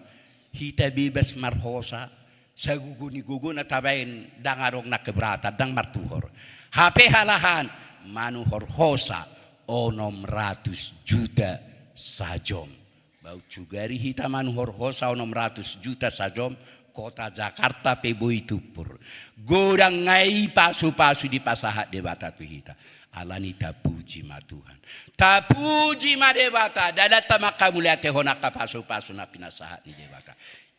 hita bebas marhosa, sagogo ni gogona tabaen, ndang adong na keberatan, ndang martuhor. Hape halahan, manuhorhosa onom ratus juta sajom. Baut sugari hita manuhorhosa onom ratus juta sajom, kota Jakarta pe boi tumpur. Godang nai pasupasu dipasahat Debata tu hita. Alani tapuji ma Tuhan. Tapuji ma Debata, dalanta manghamauliatehon angka pasupasu na pinasahat ni Debata.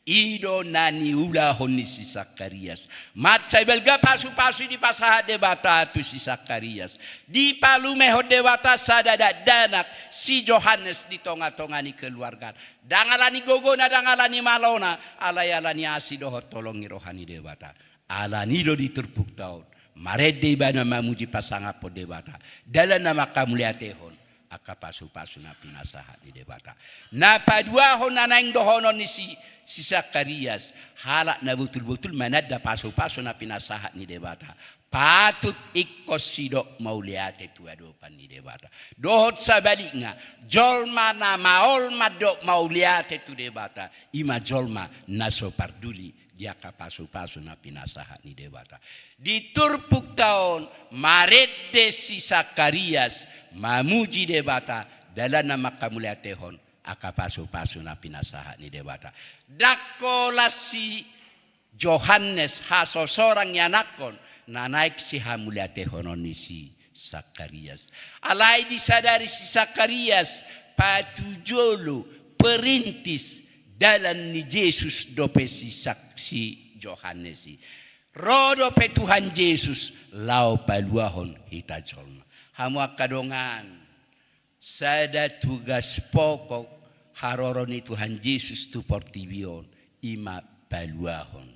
I do na niulahon ni si Sakarias. Mansai balga pasupasu dipasahat Debata tu si Sakarias. Dipalumehon Debata sada dakdanak si Johannes di tongatonga ni keluargana. Ndang alani gogona, ndang alani malona, alai alani asi dohot holong ni roha ni Debata. Alani do di turpukta on, marende ibana mamuji pasangaphon Debata, dalan na manghamauliatehon angka pasupasu na pinasahat ni Debata. Na paduahon na naeng dohonon ni si, si Sakarias, halak na botulbotul mananda pasupasu na pinasahat ni Debata, patut ingkon sidok mauliate tu adopan ni Debata. Dohot sabalikna, jolma na maol mandok mauliate tu Debata, i ma jolma na so parduli di angka pasupasu na pinasahat ni Debata. Di turpukta on, marende si Sakarias mamuji Debata, dalan na manghamauliatehon angka pasupasu na pinasahat ni Debata. Ndang holan si Johannes hasosorang ianakhon na naeng sihamauliatehonon ni si Sakarias. Alai disadari si Sakarias patujolo, perintis dalan ni Jesus dope si Sak-, si Johannes i. Ro dope Tuhan Jesus laho paluahon hita jolma. Hamu angka dongan, sada tugas pokok haroro ni Tuhan Jesus tu portibi on, i ma paluahon.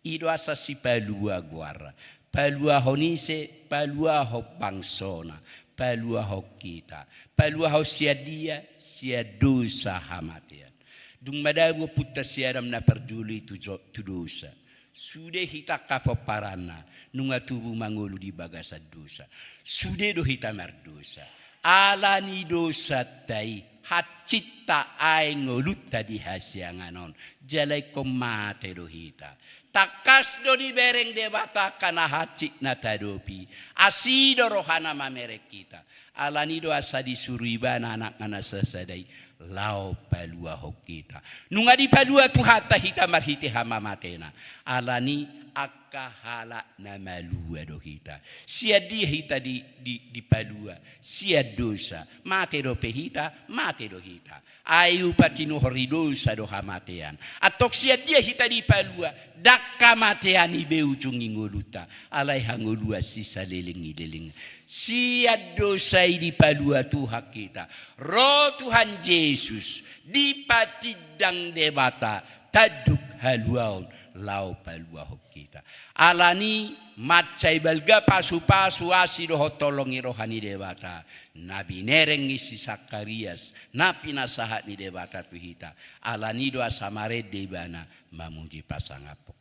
I do asa Sipalua goarna. Paluahon ise? Paluahon bangsona, paluahon hita. Paluahon sian dia? Sian dosa, hamatean. Dung madabu ompunta si Adam na parjolo i tu jo-, tu dosa, sude hita angka pomparanna nunga tubu mangolu di bagasan dosa. Sude do hita mardosa. Alani dosanta i, hansitta aek ngolunta di hasiangan on. Jala ingkon mate do hita. Tangkas do dibereng Debata angka na hansit na taadopi. Asi do rohana mamereng hita. Alani do asa disuru ibana anakna na sasada i laho paluahon hita. Nunga dipalua Tuhanta hita marhite hamamatena. Alani angka halak na malua do hita. Sian dia hita di, di, dipalua? Sian dosa. Mate dope hita? Mate do hita. Ai upa tinuhor ni dosa do hamatean. Antong sian dia hita dipalua? Ndang hamatean i be ujung ni ngolunta, alai hangoluan sisa leleng ni leleng. Sian dosa i dipalua Tuhan hita. Ro Tuhan Jesus, dipatindang Debata tanduk haluaon laho paluahon hita. Alani mansai balga pasupasu, asi dohot holong ni roha ni Debata na binereng ni si Sakarias, na pinasahat ni Debata tu hita. Alani do asa marende ibana mamuji pasangaphon.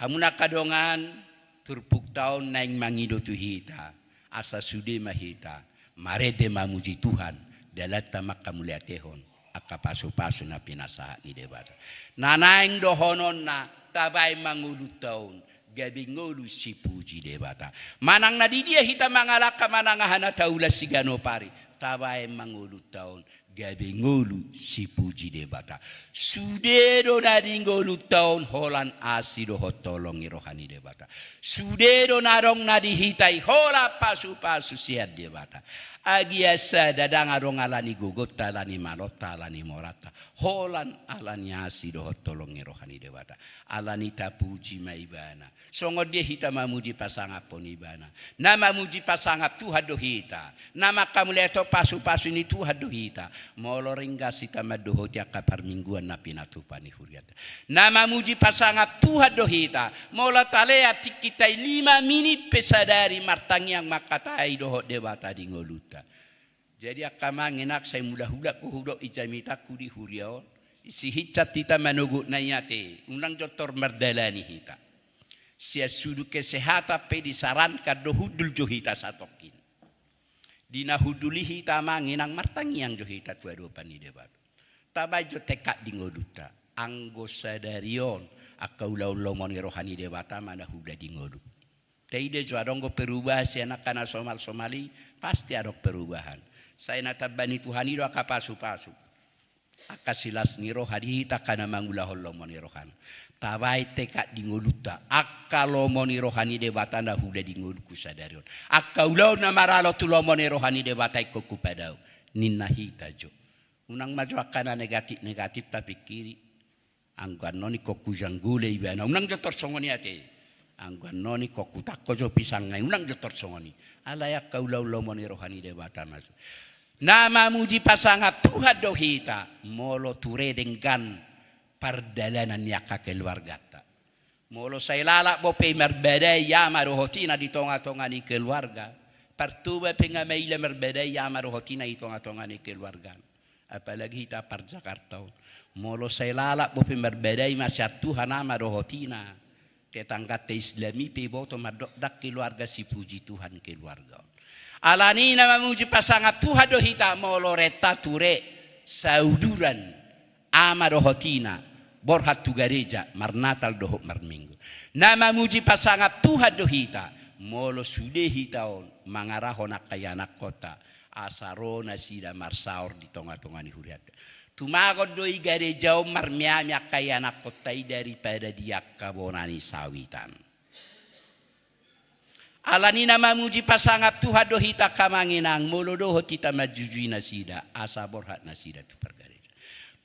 Hamu angka dongan, turpukta on naeng mangido tu hita, asa sude ma hita marende mamuji Tuhan, dalanta manghamauliatehon angka pasupasu na pinasahat ni Debata. Na naeng dohononna, tabaen ma ngolunta on gabe ngolu sipuji Debata. Manang na di dia hita mangalangka, manang aha na taula siganup ari, tabaen ma ngolunta on gabe ngolu sipuji Debata. Sude do na di ngolunta on holan asi dohot holong ni roha ni Debata. Sude do na adong na di hita i holan pasupasu sian Debata. Agia sada ndang adong alani gogonta, alani malonta, alani moranta, holan alani asi dohot holong ni roha ni Debata. Alani tapuji ma Ibana. Songon dia hita mamuji pasangaphon Ibana? Na mamuji pasangap Tuhan do hita. Na manghamauliatehon pasupasu ni Tuhan do hita. Molo ringgas hita mandohoti angka parmingguan na pinatupa ni hurianta, na mamuji pasangap Tuhan do hita. Molo talean tingkinta i lima minit pe sadari martangiang mangkatai dohot Debata di ngolunta. Jadi angka amang inang, sai mulak-ulak do hudok i jamitangku di huria on. Sihinsat hita manogot na i ate, unang jontor mardalani hita. Sian sudut kesehatan pe disarankan do hundul jo hita satongkin. Di na hundul i hita amang inang martangiang jo hita tu adopan ni Debata. Tabaen jo tekad di ngolunta. Anggo sadari on angka ulaon lomo ni roha ni Debata ma na huda di ngolu. Taida jo adong do perubahan sian angka na somal-somal i, pasti adong perubahan. Sai na tamba ni Tuhan i do angka pasu-pasu. Angka silas ni roha di hita angka na mangulahon lomo ni rohana. Tabaen tekad di ngolunta, angka lomo ni roha ni Debata na huda di ngolungku sadari on. Angka ulaon na maralo tu lomo ni roha ni Debata ingkon hupadao. Ninna hita jo. Unang ma jo angka na negatif-negatif tapingkiri. Anggo annon ingkon hujanggole ibana, unang jo tor songon i ate. Anggo annon ingkon hutangko jo pisangna i, unang jo tor songon i. Alai angka ulaon lomo ni roha ni Debata ma. Na mamuji pasangap Tuhan do hita, molo ture denggan pardalanan ni angka keluarganta. Molo sai lalap bope marbadai ama dohot ina di tonga-tonga ni keluarga. Partoba pe nga maila marbadai ama dohot ina di tonga-tonga ni keluarga. Apalagi hita parJakarta on. Molo sai lalap bope marbadai ma sian Tuhan ama dohot ina. Tetangganta Islam i pe boto mandok ndang keluarga sipuji Tuhan keluarga on. Alani na mamuji pasangap Tuhan do hita molo renta ture sauduran ama dohot ina borhat tu gareja marnatal dohot marminggu. Na mamuji pasangap Tuhan do hita molo sude hita on mangarahon angka ianakkonta asa ro nasida marsaor di tonga-tonga ni hurianta. Tumagon do i gareja on marmeam angka ianakkonta i daripada di angka bona ni sawitan. Alani na mamuji pasangap Tuhan do hita angka amang inang molo dohot hita manjujui nasida asa borhat nasida tu pargareja.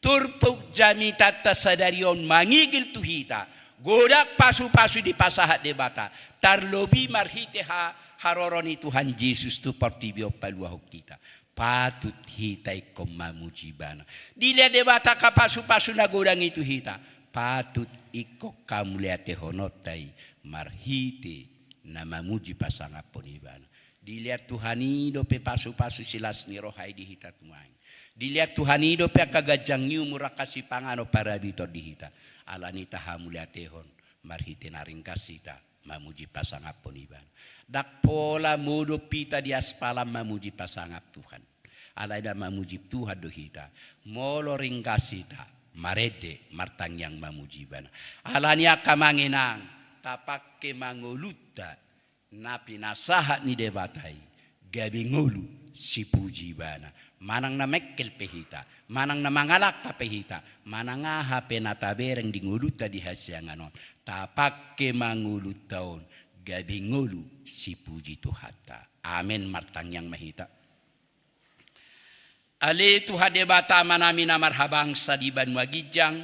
Turpuk jamitanta sadari on mangigil tu hita godang pasu-pasu dipasahat Debata tarlobi marhite ha, haroro ni Tuhan Jesus tu portibi on paluahon hita. Patut hita ingkon mamuji ibana. Dilehon Debata angka pasu-pasu na godang i tu hita. Patut ingkon hamuliatehononta i marhite na mamuji pasangaphon ibana. Dilehon Tuhan i dope pasu-pasu silas ni roha i di hita tumaeng. Dilehon Tuhan i dope angka ganjang ni umur angka sipanganon parabiton di hita. Alani tahamuliatehon marhite na ringgas hita mamuji pasangaphon ibana. Ndang pola modom hita di aspalan mamuji pasangap Tuhan. Alai na mamuji Tuhan do hita molo ringgas hita marende martangiang mamuji ibana. Alani angka amang inang tapangke ma ngolunta na pinasahat ni Debata i gabe ngolu sipuji ibana. Manang na mengkel pe hita, manang na mangalangka pe hita, manang aha pe na tabereng di ngolunta di hasiangan on, tapangke ma ngolunta on gabe ngolu sipuji Tuhanta. Amen. Martangiang ma hita. Ale Tuhan Debata Amanami na marhabangsa di banua ginjang,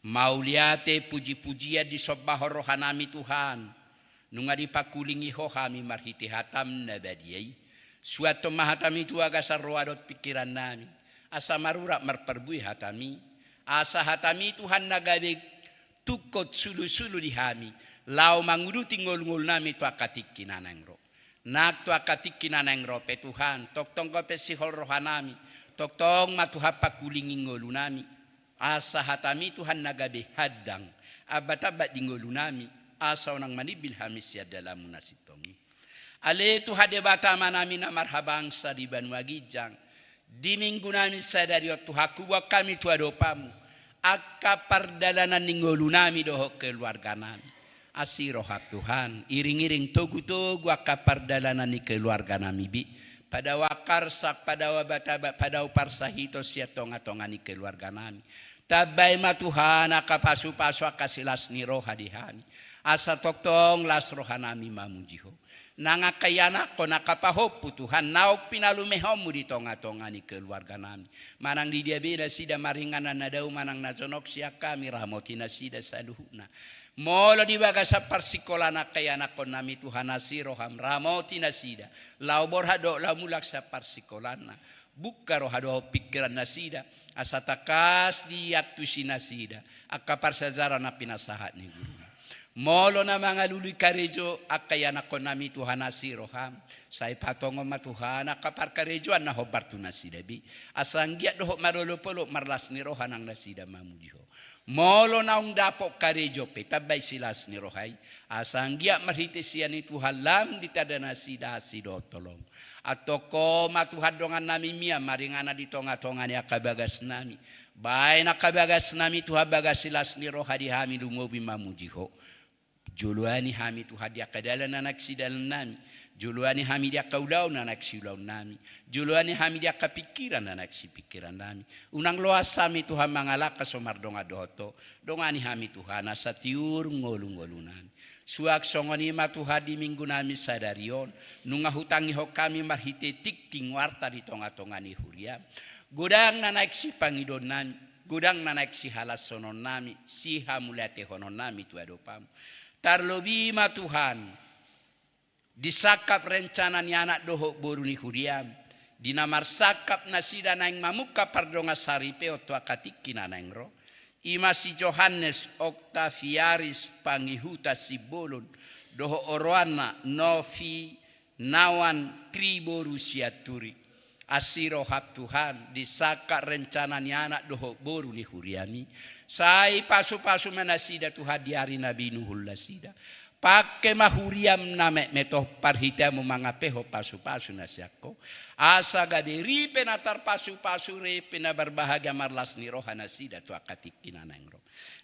mauliate puji-pujian disombahon rohanami Tuhan, nunga dipangkulingi Ho hami marhite hataM na badia i. Suanhon ma hataMi tu bagasan roha dohot pingkirannami, asa marurat marparbue hataMi, asa hataMi Tuhan na gabe tungkot sulu-sulu di hami, laho manguduti ngolu-ngolunami tu angka tingki na naeng ro. Nang tu angka tingki na naeng ro pe Tuhan, tongtong gabe sihol rohanami, tongtong ma Tuhan pangkulingi ngolunami, asa hataMi Tuhan na gabe handang, ambat-ambat di ngolunami, asa unang manimbil hami sian dalanMu na sintong i. Ale Tuhan Debata Amanami na marhabangsa di banua ginjang, di minggunami sadari on Tuhan, huboan hami tu adopanMu angka pardalanan ni ngolunami dohot keluarganami. Asi rohaM Tuhan, iring-iring togu-togu angka pardalanan ni keluarganami be. Padao angka arsak, padao abat-abat, padao parsahiton sian tonga-tonga ni keluarganami. Tambai ma Tuhan angka pasu-pasu angka silas ni roha di hami, asa tongtong las rohanami mamuji Ho. Nang angka ianakhon angka pahompu Tuhan naung pinalumehonMu di tonga-tonga ni keluarganami, manang di dia be nasida maringanan na dao manang na jonok sian hami, ramoti nasida saluhutna. Molo di bagasan parsikolaan angka ianakhonnami Tuhan asi rohaM, ramoti nasida, laho borhat dohot laho mulak sian parsikolaanna. Bungka roha dohot pingkiran nasida, asa tangkas diantusi nasida angka parsiajaran na pinasahat ni guruna. Molo na mangalului karejo angka ianakhonnami Tuhan asi rohaM, sai patongon ma Tuhan angka parkarejoan na hombar tu nasida be, asa anggiat dohot marolop-olop marlas ni roha nang nasida mamuji Ho. Molo naung dapot karejo pe, tambai silas ni roha i, asa anggiat marhite sian i Tuhan lam ditanda nasida asi dohot holong. Antong Ho ma Tuhan dongannami, mian ma ringanan di tongatonga ni angka bagasnami. Baen angka bagasnami Tuhan bagas silas ni roha di hami lumobi mamuji Ho. Joloani hami Tuhan di angka dalan na naeng sidalannami. Joloani hami di angka ulaon na naeng siulaonnami. Joloani hami di angka pingkiran na naeng sipingkirannami. Unang loas hami Tuhan mangalangka so mardongan dohot Ho. Dongani hami Tuhan asa tiur ngolungolunami. Suang songon i ma Tuhan di minggunami sadari on, nunga hutangihon hami marhite tingting warta di tongatonga ni huriam. Godang na naeng sipangidoonnami, godang na naeng sihalashononnami, sihamauliatehononnami tu adopanmu. Tarlobi ma Tuhan, di sangkap rencana ni anak dohot boru ni huriam, di na marsangkap nasida naeng mamungka pardongansaripeon tu angka tingki na naeng ro. I ma si Johannes Octaviaris Pangihuta Simbolon, dohot oroanna Novi Nawan Triboru Sianturi. Asi roham Tuhan, di sangkap rencana ni anak dohot boru ni huriami. Sai pasupasu ma nasida Tuhan di ari na binuhul nasida. Pangke ma huriam na metmet on, parhiteanmu mangalehon pasupasu na sian Ho. Asa gabe ripe na tarpasupasu, ripe na marbahagia marlas ni roha nasida tu angka tingki na naeng ro.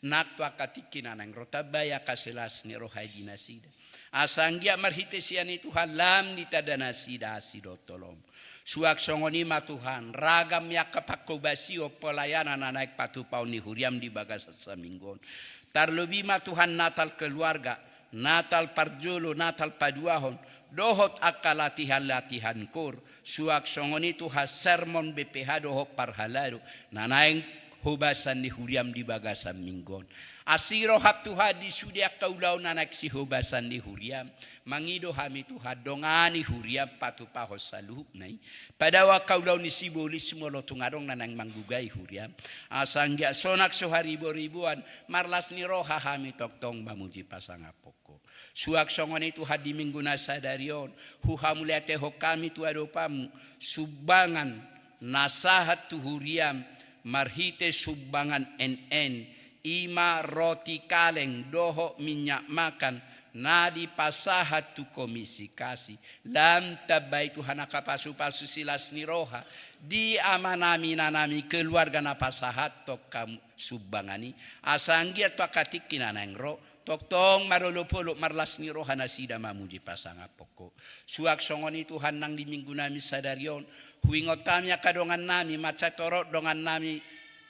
Nang tu angka tingki na naeng ro, tambai angka silas ni roha i di nasida. Asa anggiat marhite sian i Tuhan lam ditanda nasida asi dohot holong. Suang songon i ma Tuhan, ragam ni angka pangkobasion pelayanan na naeng patupaon ni huriam di bagasan saminggu on. Tarlobi ma Tuhan Natal keluarga, Natal parjolo, Natal paduahon, dohot angka latihan-latihan koor, suang songon i Tuhan sermon B P H dohot parhalado, na naeng hobasan ni huriam di bagasan minggu on. Asi roham Tuhan di sude angka ulaon na naeng sihobasan ni huriam. Mangido hami Tuhan, dongani huriam patupahon saluhutna i. Padao angka ulaon ni sibolis molo tung adong na naeng manggugai huriam. Asa anggiat sonang so hariboriboan, marlas ni roha hami tongtong mamuji pasangaphon Ho. Suang songon i Tuhan di minggu na sadari on, huhamauliatehon hami tu adopanmu, sumbangan na sahat tu huriam, marhite sumbangan N N, i ma roti kaleng dohot minyak makan, na dipasahat tu Komisi Kasih. Lam tambai Tuhan angka pasupasu silas ni roha, di amanami inanami keluarga na pasahathon hamu sumbangan i. Asa anggiat tu angka tingki na naeng ro, tongtong marolopolop marlas ni roha nasida mamuji pasangaphon Ho. Suang songon i Tuhan nang di minggunami sadari on, huingot hami angka dongannami, mansai torop dongannami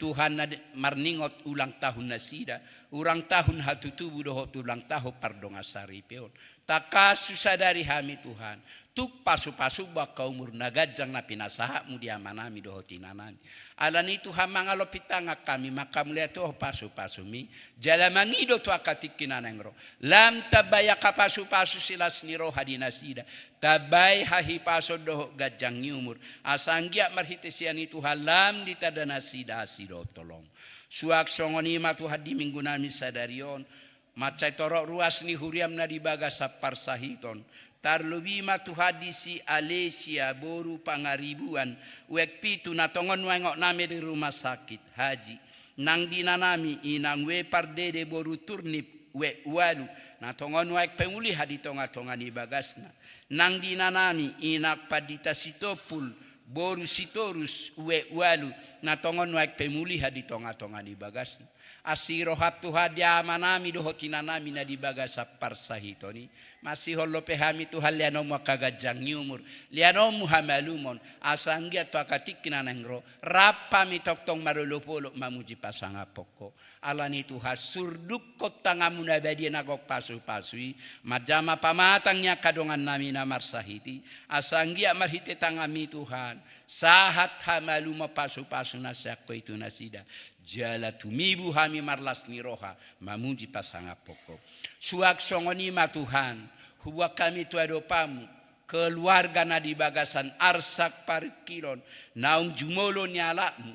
Tuhan na de-, marningot ulang tahun nasida, ulang tahun hatutubu dohot ulang tahun pardongansaripeon. Tangkas husadari hami Tuhan, tung pasupasum angka umur na ganjang na pinasahatmu di amanami dohot inanami. Alani i Tuhan mangalompit tangan hami manghamauliatehon pasupasumi, jala mangido tu angka tingki na naeng ro. Lam tambai angka pasupasu silas ni roha di nasida. Tambai hahipason dohot ganjang ni umur. Asa anggiat marhite sian i Tuhan lam ditanda nasida asi dohot holong. Suang songon i ma Tuhan di minggunami sadari on, mansai torop ruas ni huriam na di bagasan parsahiton. Tarlobi ma Tuhan di si Alesia boru Pangaribuan, uek pitu, na tongon nuaeng ongnami di rumah sakit haji. Nang di inanami inang W Pardede boru Turnip, uek ualu, na tongon nuaeng pemulihan di tongatonga ni bagasna. Nang di inanami inang Pandita Sitompul boru Sitorus, uek ualu, na tongon nuaeng pemulihan di tongatonga ni bagasna. Asi roham Tuhan di amanami dohot inanami na di bagasan parsahiton i. Masihol dope hami Tuhan, leanonmu angka ganjang ni umur, leanonmu hamalumon, asa anggiat tu angka tingki na naeng ro, rap hami tongtong marolopolop mamuji pasangaphon Ho. Alani i Tuhan, surdukkon tanganmu na badia na gok pasupasu i, manjama pamatang ni angka dongannami na marsahit i, asa anggiat marhite tanganmi Tuhan, sahat hamalumon pasupasu na sian Ho i tu nasida. Jala tumibu hami marlas ni roha mamuji pasangaphon Ho. Suang songon i ma Tuhan, huboan hami tu adopanmu keluarga na di bagasan arsak parungkilon, naung jumolo nialapmu,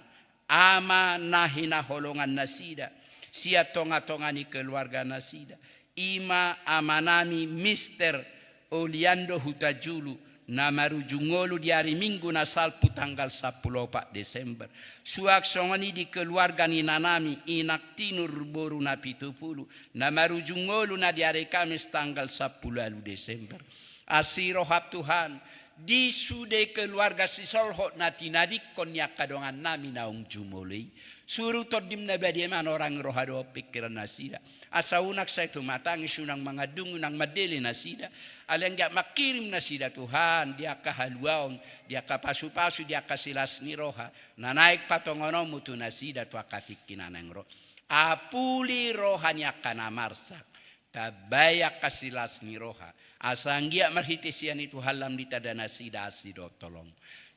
ama na hinaholongan nasida sian tongatonga ni keluarga nasida, i ma amanami Mister Oliando Hutajulu, na marujung ngolu di ari Minggu na salpu tanggal sampulu opat Desember. Suang songon i di keluarga ni inanami, Inang Tinur boru Napitupulu, na marujung ngolu na di ari Kamis tanggal sampulu ualu Desember. Asi roham Tuhan, di sude keluarga sisolhot na tinadingkon ni angka dongannami naung jumolo i. Suru Tondim na badia manorangi roha dohot pingkiran nasida. Asa unang sai tumatangis, unang mangandung, unang mandele nasida. Alai anggiat mangkirim nasida Tuhan, di angka haluaon, di angka pasupasu, di angka silas ni roha na naeng patongononmu tu nasida tu angka tingki na naeng ro. Apuli roha ni angka na marsak. Tambai angka silas ni roha, asa anggiat marhite sian i Tuhan lam ditanda nasida asi dohot holong.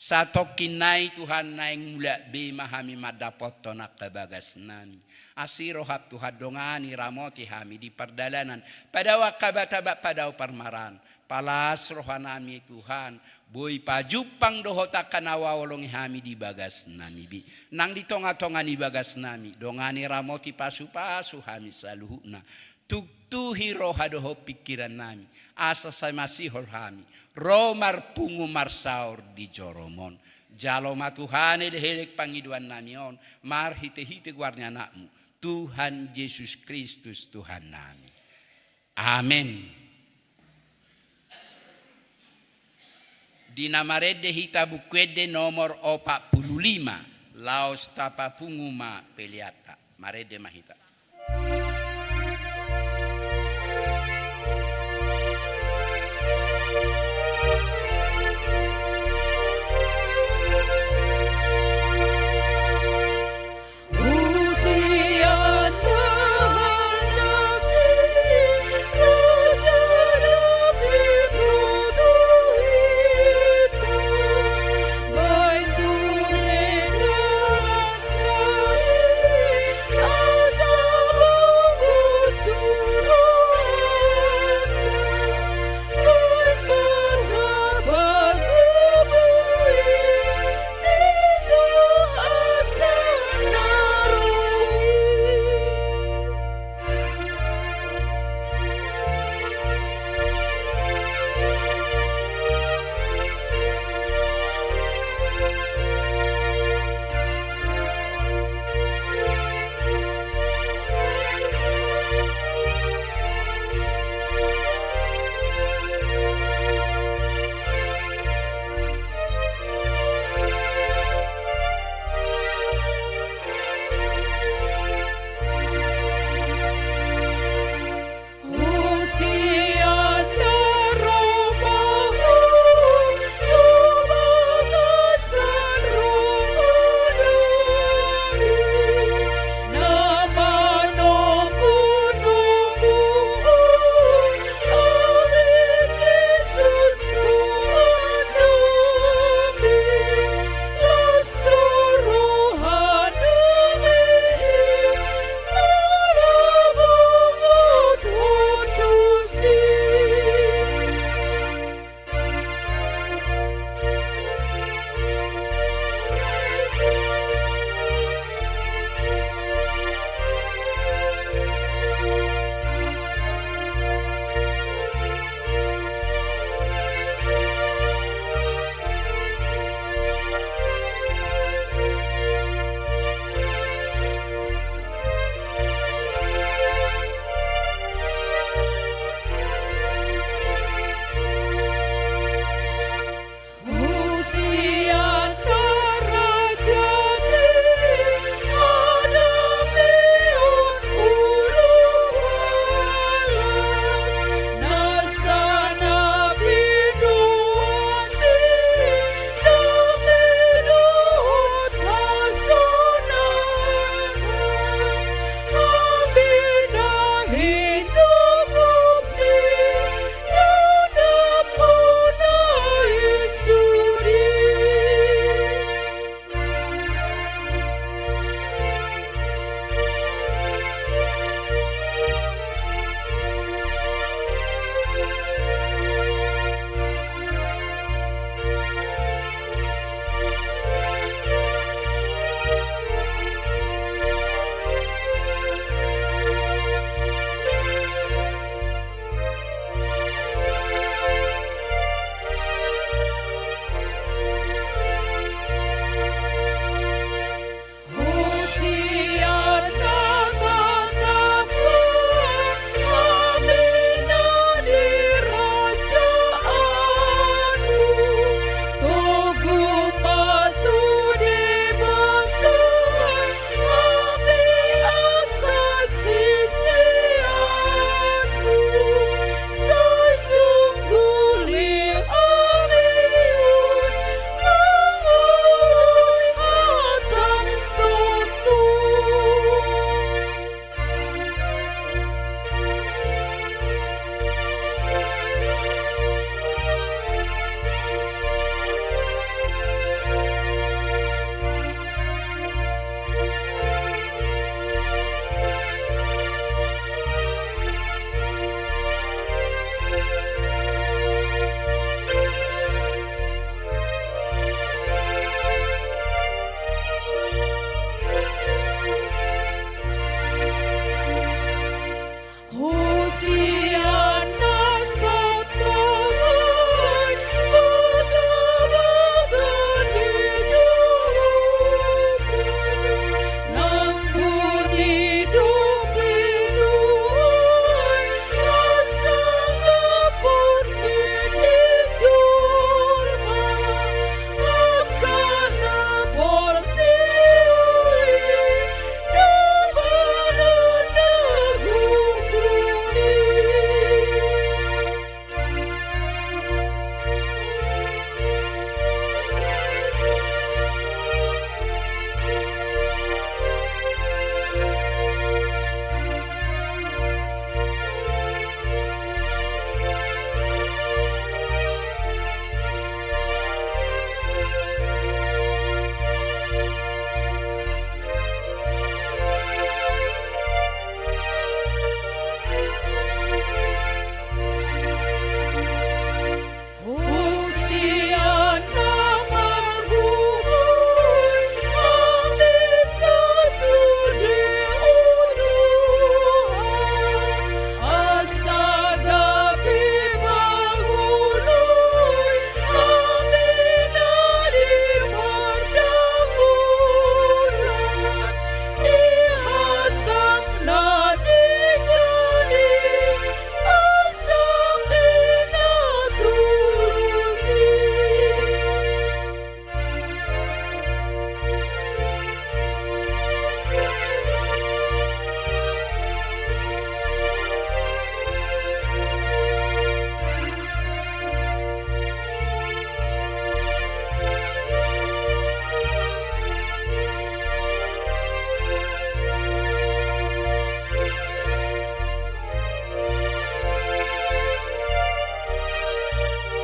Satongkin nai Tuhan, naeng mulak be ma hami mandapothon angka bagasnami. Asi roham Tuhan, dongani ramoti hami di pardalanan, padao angka batabat, padao parmaraan. Palas rohanami Tuhan, boi pajumpang dohot angka na huhaholongi hami di bagasnami be. Nang di tongatonga ni bagasnami, dongani ramoti pasupasu hami saluhutna. Tuktuhi roha dohot pingkirannami, asa sai masihol hami ro marpungu marsaor di jorom on. Jalo ma Tuhan elek-elek pangidoannami on, marhite-hite goar ni Anakmu, Tuhan Jesus Kristus Tuhannami. Amen. Di na marende hita Buku Ende nomor opat pulu lima, laos tapapungu ma peleanta. Marende ma hita.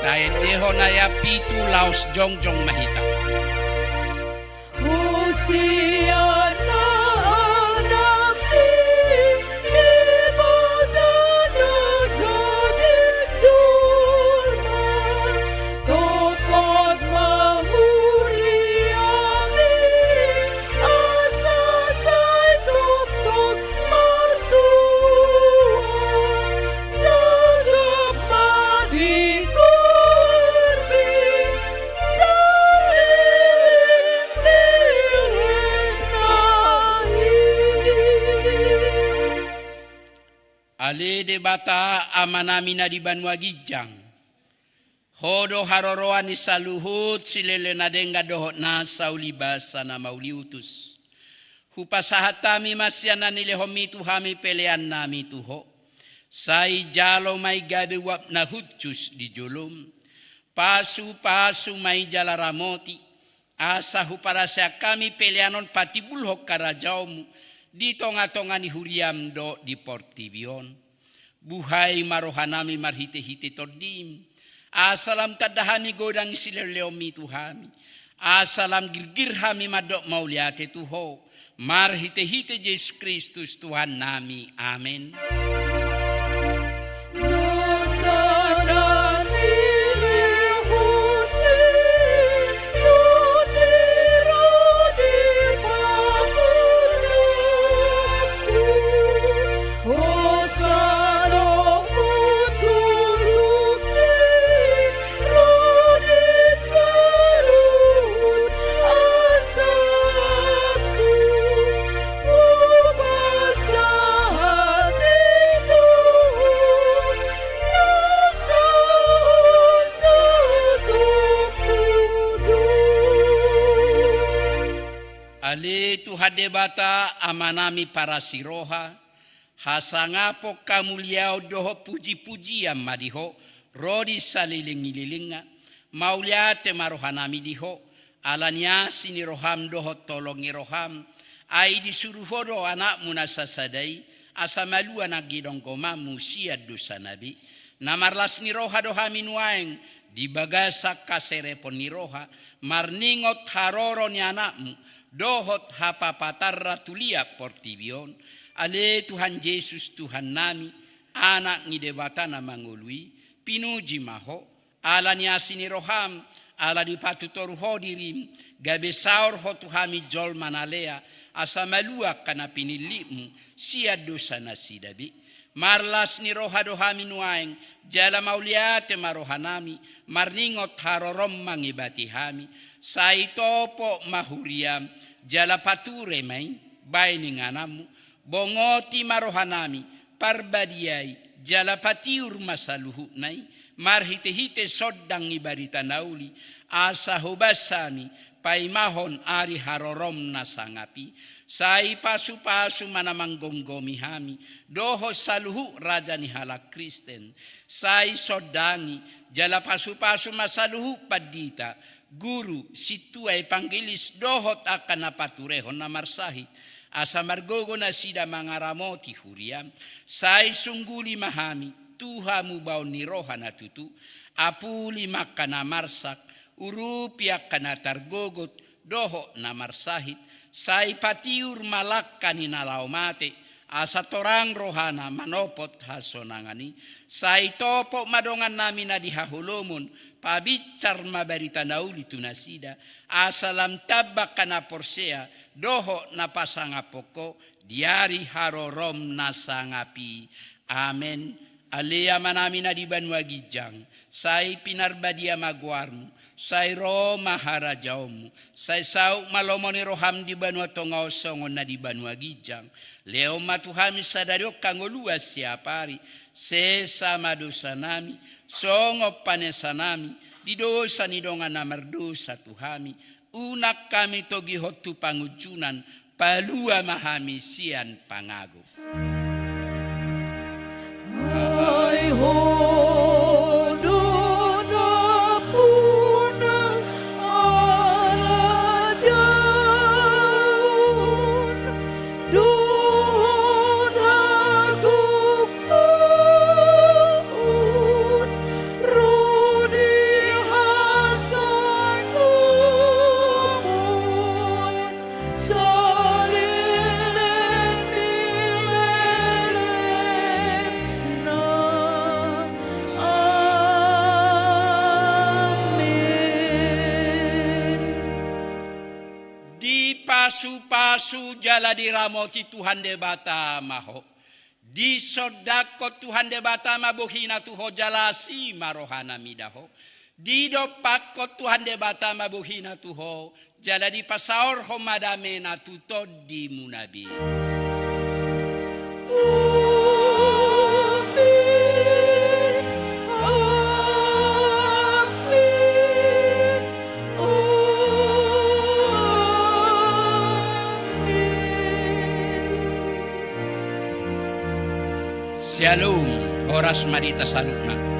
Taendehon ayat pitu laos jongjong ma hita. Hosianna Anak ni Debata na gabe jolma, tongtong ma huriaMi, asa sai tongtong martua, sangap ma di goarMi saleleng-lelengna i. Ale Debata Amanami na di banua ginjang, Ho do haroroan ni saluhut silele na denggan dohot nasa ulibasa na mauliutus. Hupasahat hami ma sian na nilehonMi tu hami peleannami tu Ho. Sai jalo ma i gabe uap na hushus di joloM. Pasupasu ma i jala ramoti, asa huparaseang hami pelean on patimbulhon harajaonMu di tongatonga ni huriaM dohot di portibi on. Buhai ma rohanami marhitehite TondiM, asa lam tanda hami godang ni silehonlehonMi tu hami, asa lam girgir hami mandok mauliate tu Ho, marhitehite Jesus Kristus Tuhannami. Amen. Na sada nilehon ni Tondi ro di pahutangku, hosa dohot gulungki ro di saluhut artangku. Hupasahat i tu Ho, na so sotongku do. Ale Tuhan Debata Amanami parasiroha, hasangapon, hamuliaon dohot pujipujian ma di Ho ro di saleleng ni lelengna. Mauliate ma rohanami di Ho, ala ni asi ni roham dohot holong ni roham, ai disuru Ho do AnakMu na sasada i, asa malua nang i dongan gomanMu sian dosana be. Na marlas ni roha do hami nuaeng di bagasan haserepon ni roha, marningot haroro ni AnakMu dohot hapapatarna tu liat portibi on. Ale Tuhan Jesus Tuhannami, Anak ni Debata na mangolu i, pinuji ma Ho, ala ni asi ni roham, ala dipatutoru Ho dirim, gabe saor Ho tu hami jolma na lea, asa malua angka na pinillitMu sian dosa nasida be. Marlas ni roha do hami nuaeng, jala mauliate ma rohanami, marningot harorom mangebati hami, sai topot ma huriam, jala pature ma i baen ingananmu, bongoti ma rohanami, parbadiai, jala patiur ma saluhutna i, marhitehite sondang ni barita na uli, asa hobas hami, paimahon ari harorom na sangap i, sai pasupasu ma na manggomgomi hami, dohot saluhut raja ni halak Kristen, sai sondangi, jala pasupasu ma saluhut pandita, guru, sintua, evangelis, dohot angka na paturehon na marsahit, asa margogo nasida mangaramoti huriam, sai sungguli ma hami, tu hamubaon ni roha na tutu, apuli ma angka na marsak, urupi angka na targogot, dohot na marsahit, sai patiur ma langka ni na laho mate, asa torang rohana manopot hasonangan i, sai topot ma dongannami na di haholomon, pabinsar ma barita na uli tu nasida, asa lam tamba angka na porsea, dohot na pasangaphon Ho, di ari harorom na sangap i. Amen. Ale Amanami na di banua ginjang, sai pinarbadia ma goarmu, sai ro ma harajaonmu, sai saut ma lomo ni roham di banua tonga on songon na di banua ginjang. Lehon ma tu hami sadari on hangoluan siapari, sesa ma dosanami, songon panesanami di dosa ni dongan na mardosa tu hami, unang hami togihon tu pangunjunan, palua ma hami sian pangago. Ai Ho do nampuna harajaon dohot hagogahon ro di Pasu jala diramoti Tuhan Debata ma ho. Disondangkon Tuhan Debata ma bohina tu ho jala asi ma rohana mida ho. Didompakkon Tuhan Debata ma bohina tu ho jala dipasaorhon ma damena tu tondimuna be. Amin. Amin. Amin. Syalom, horas ma di hita saluhutna.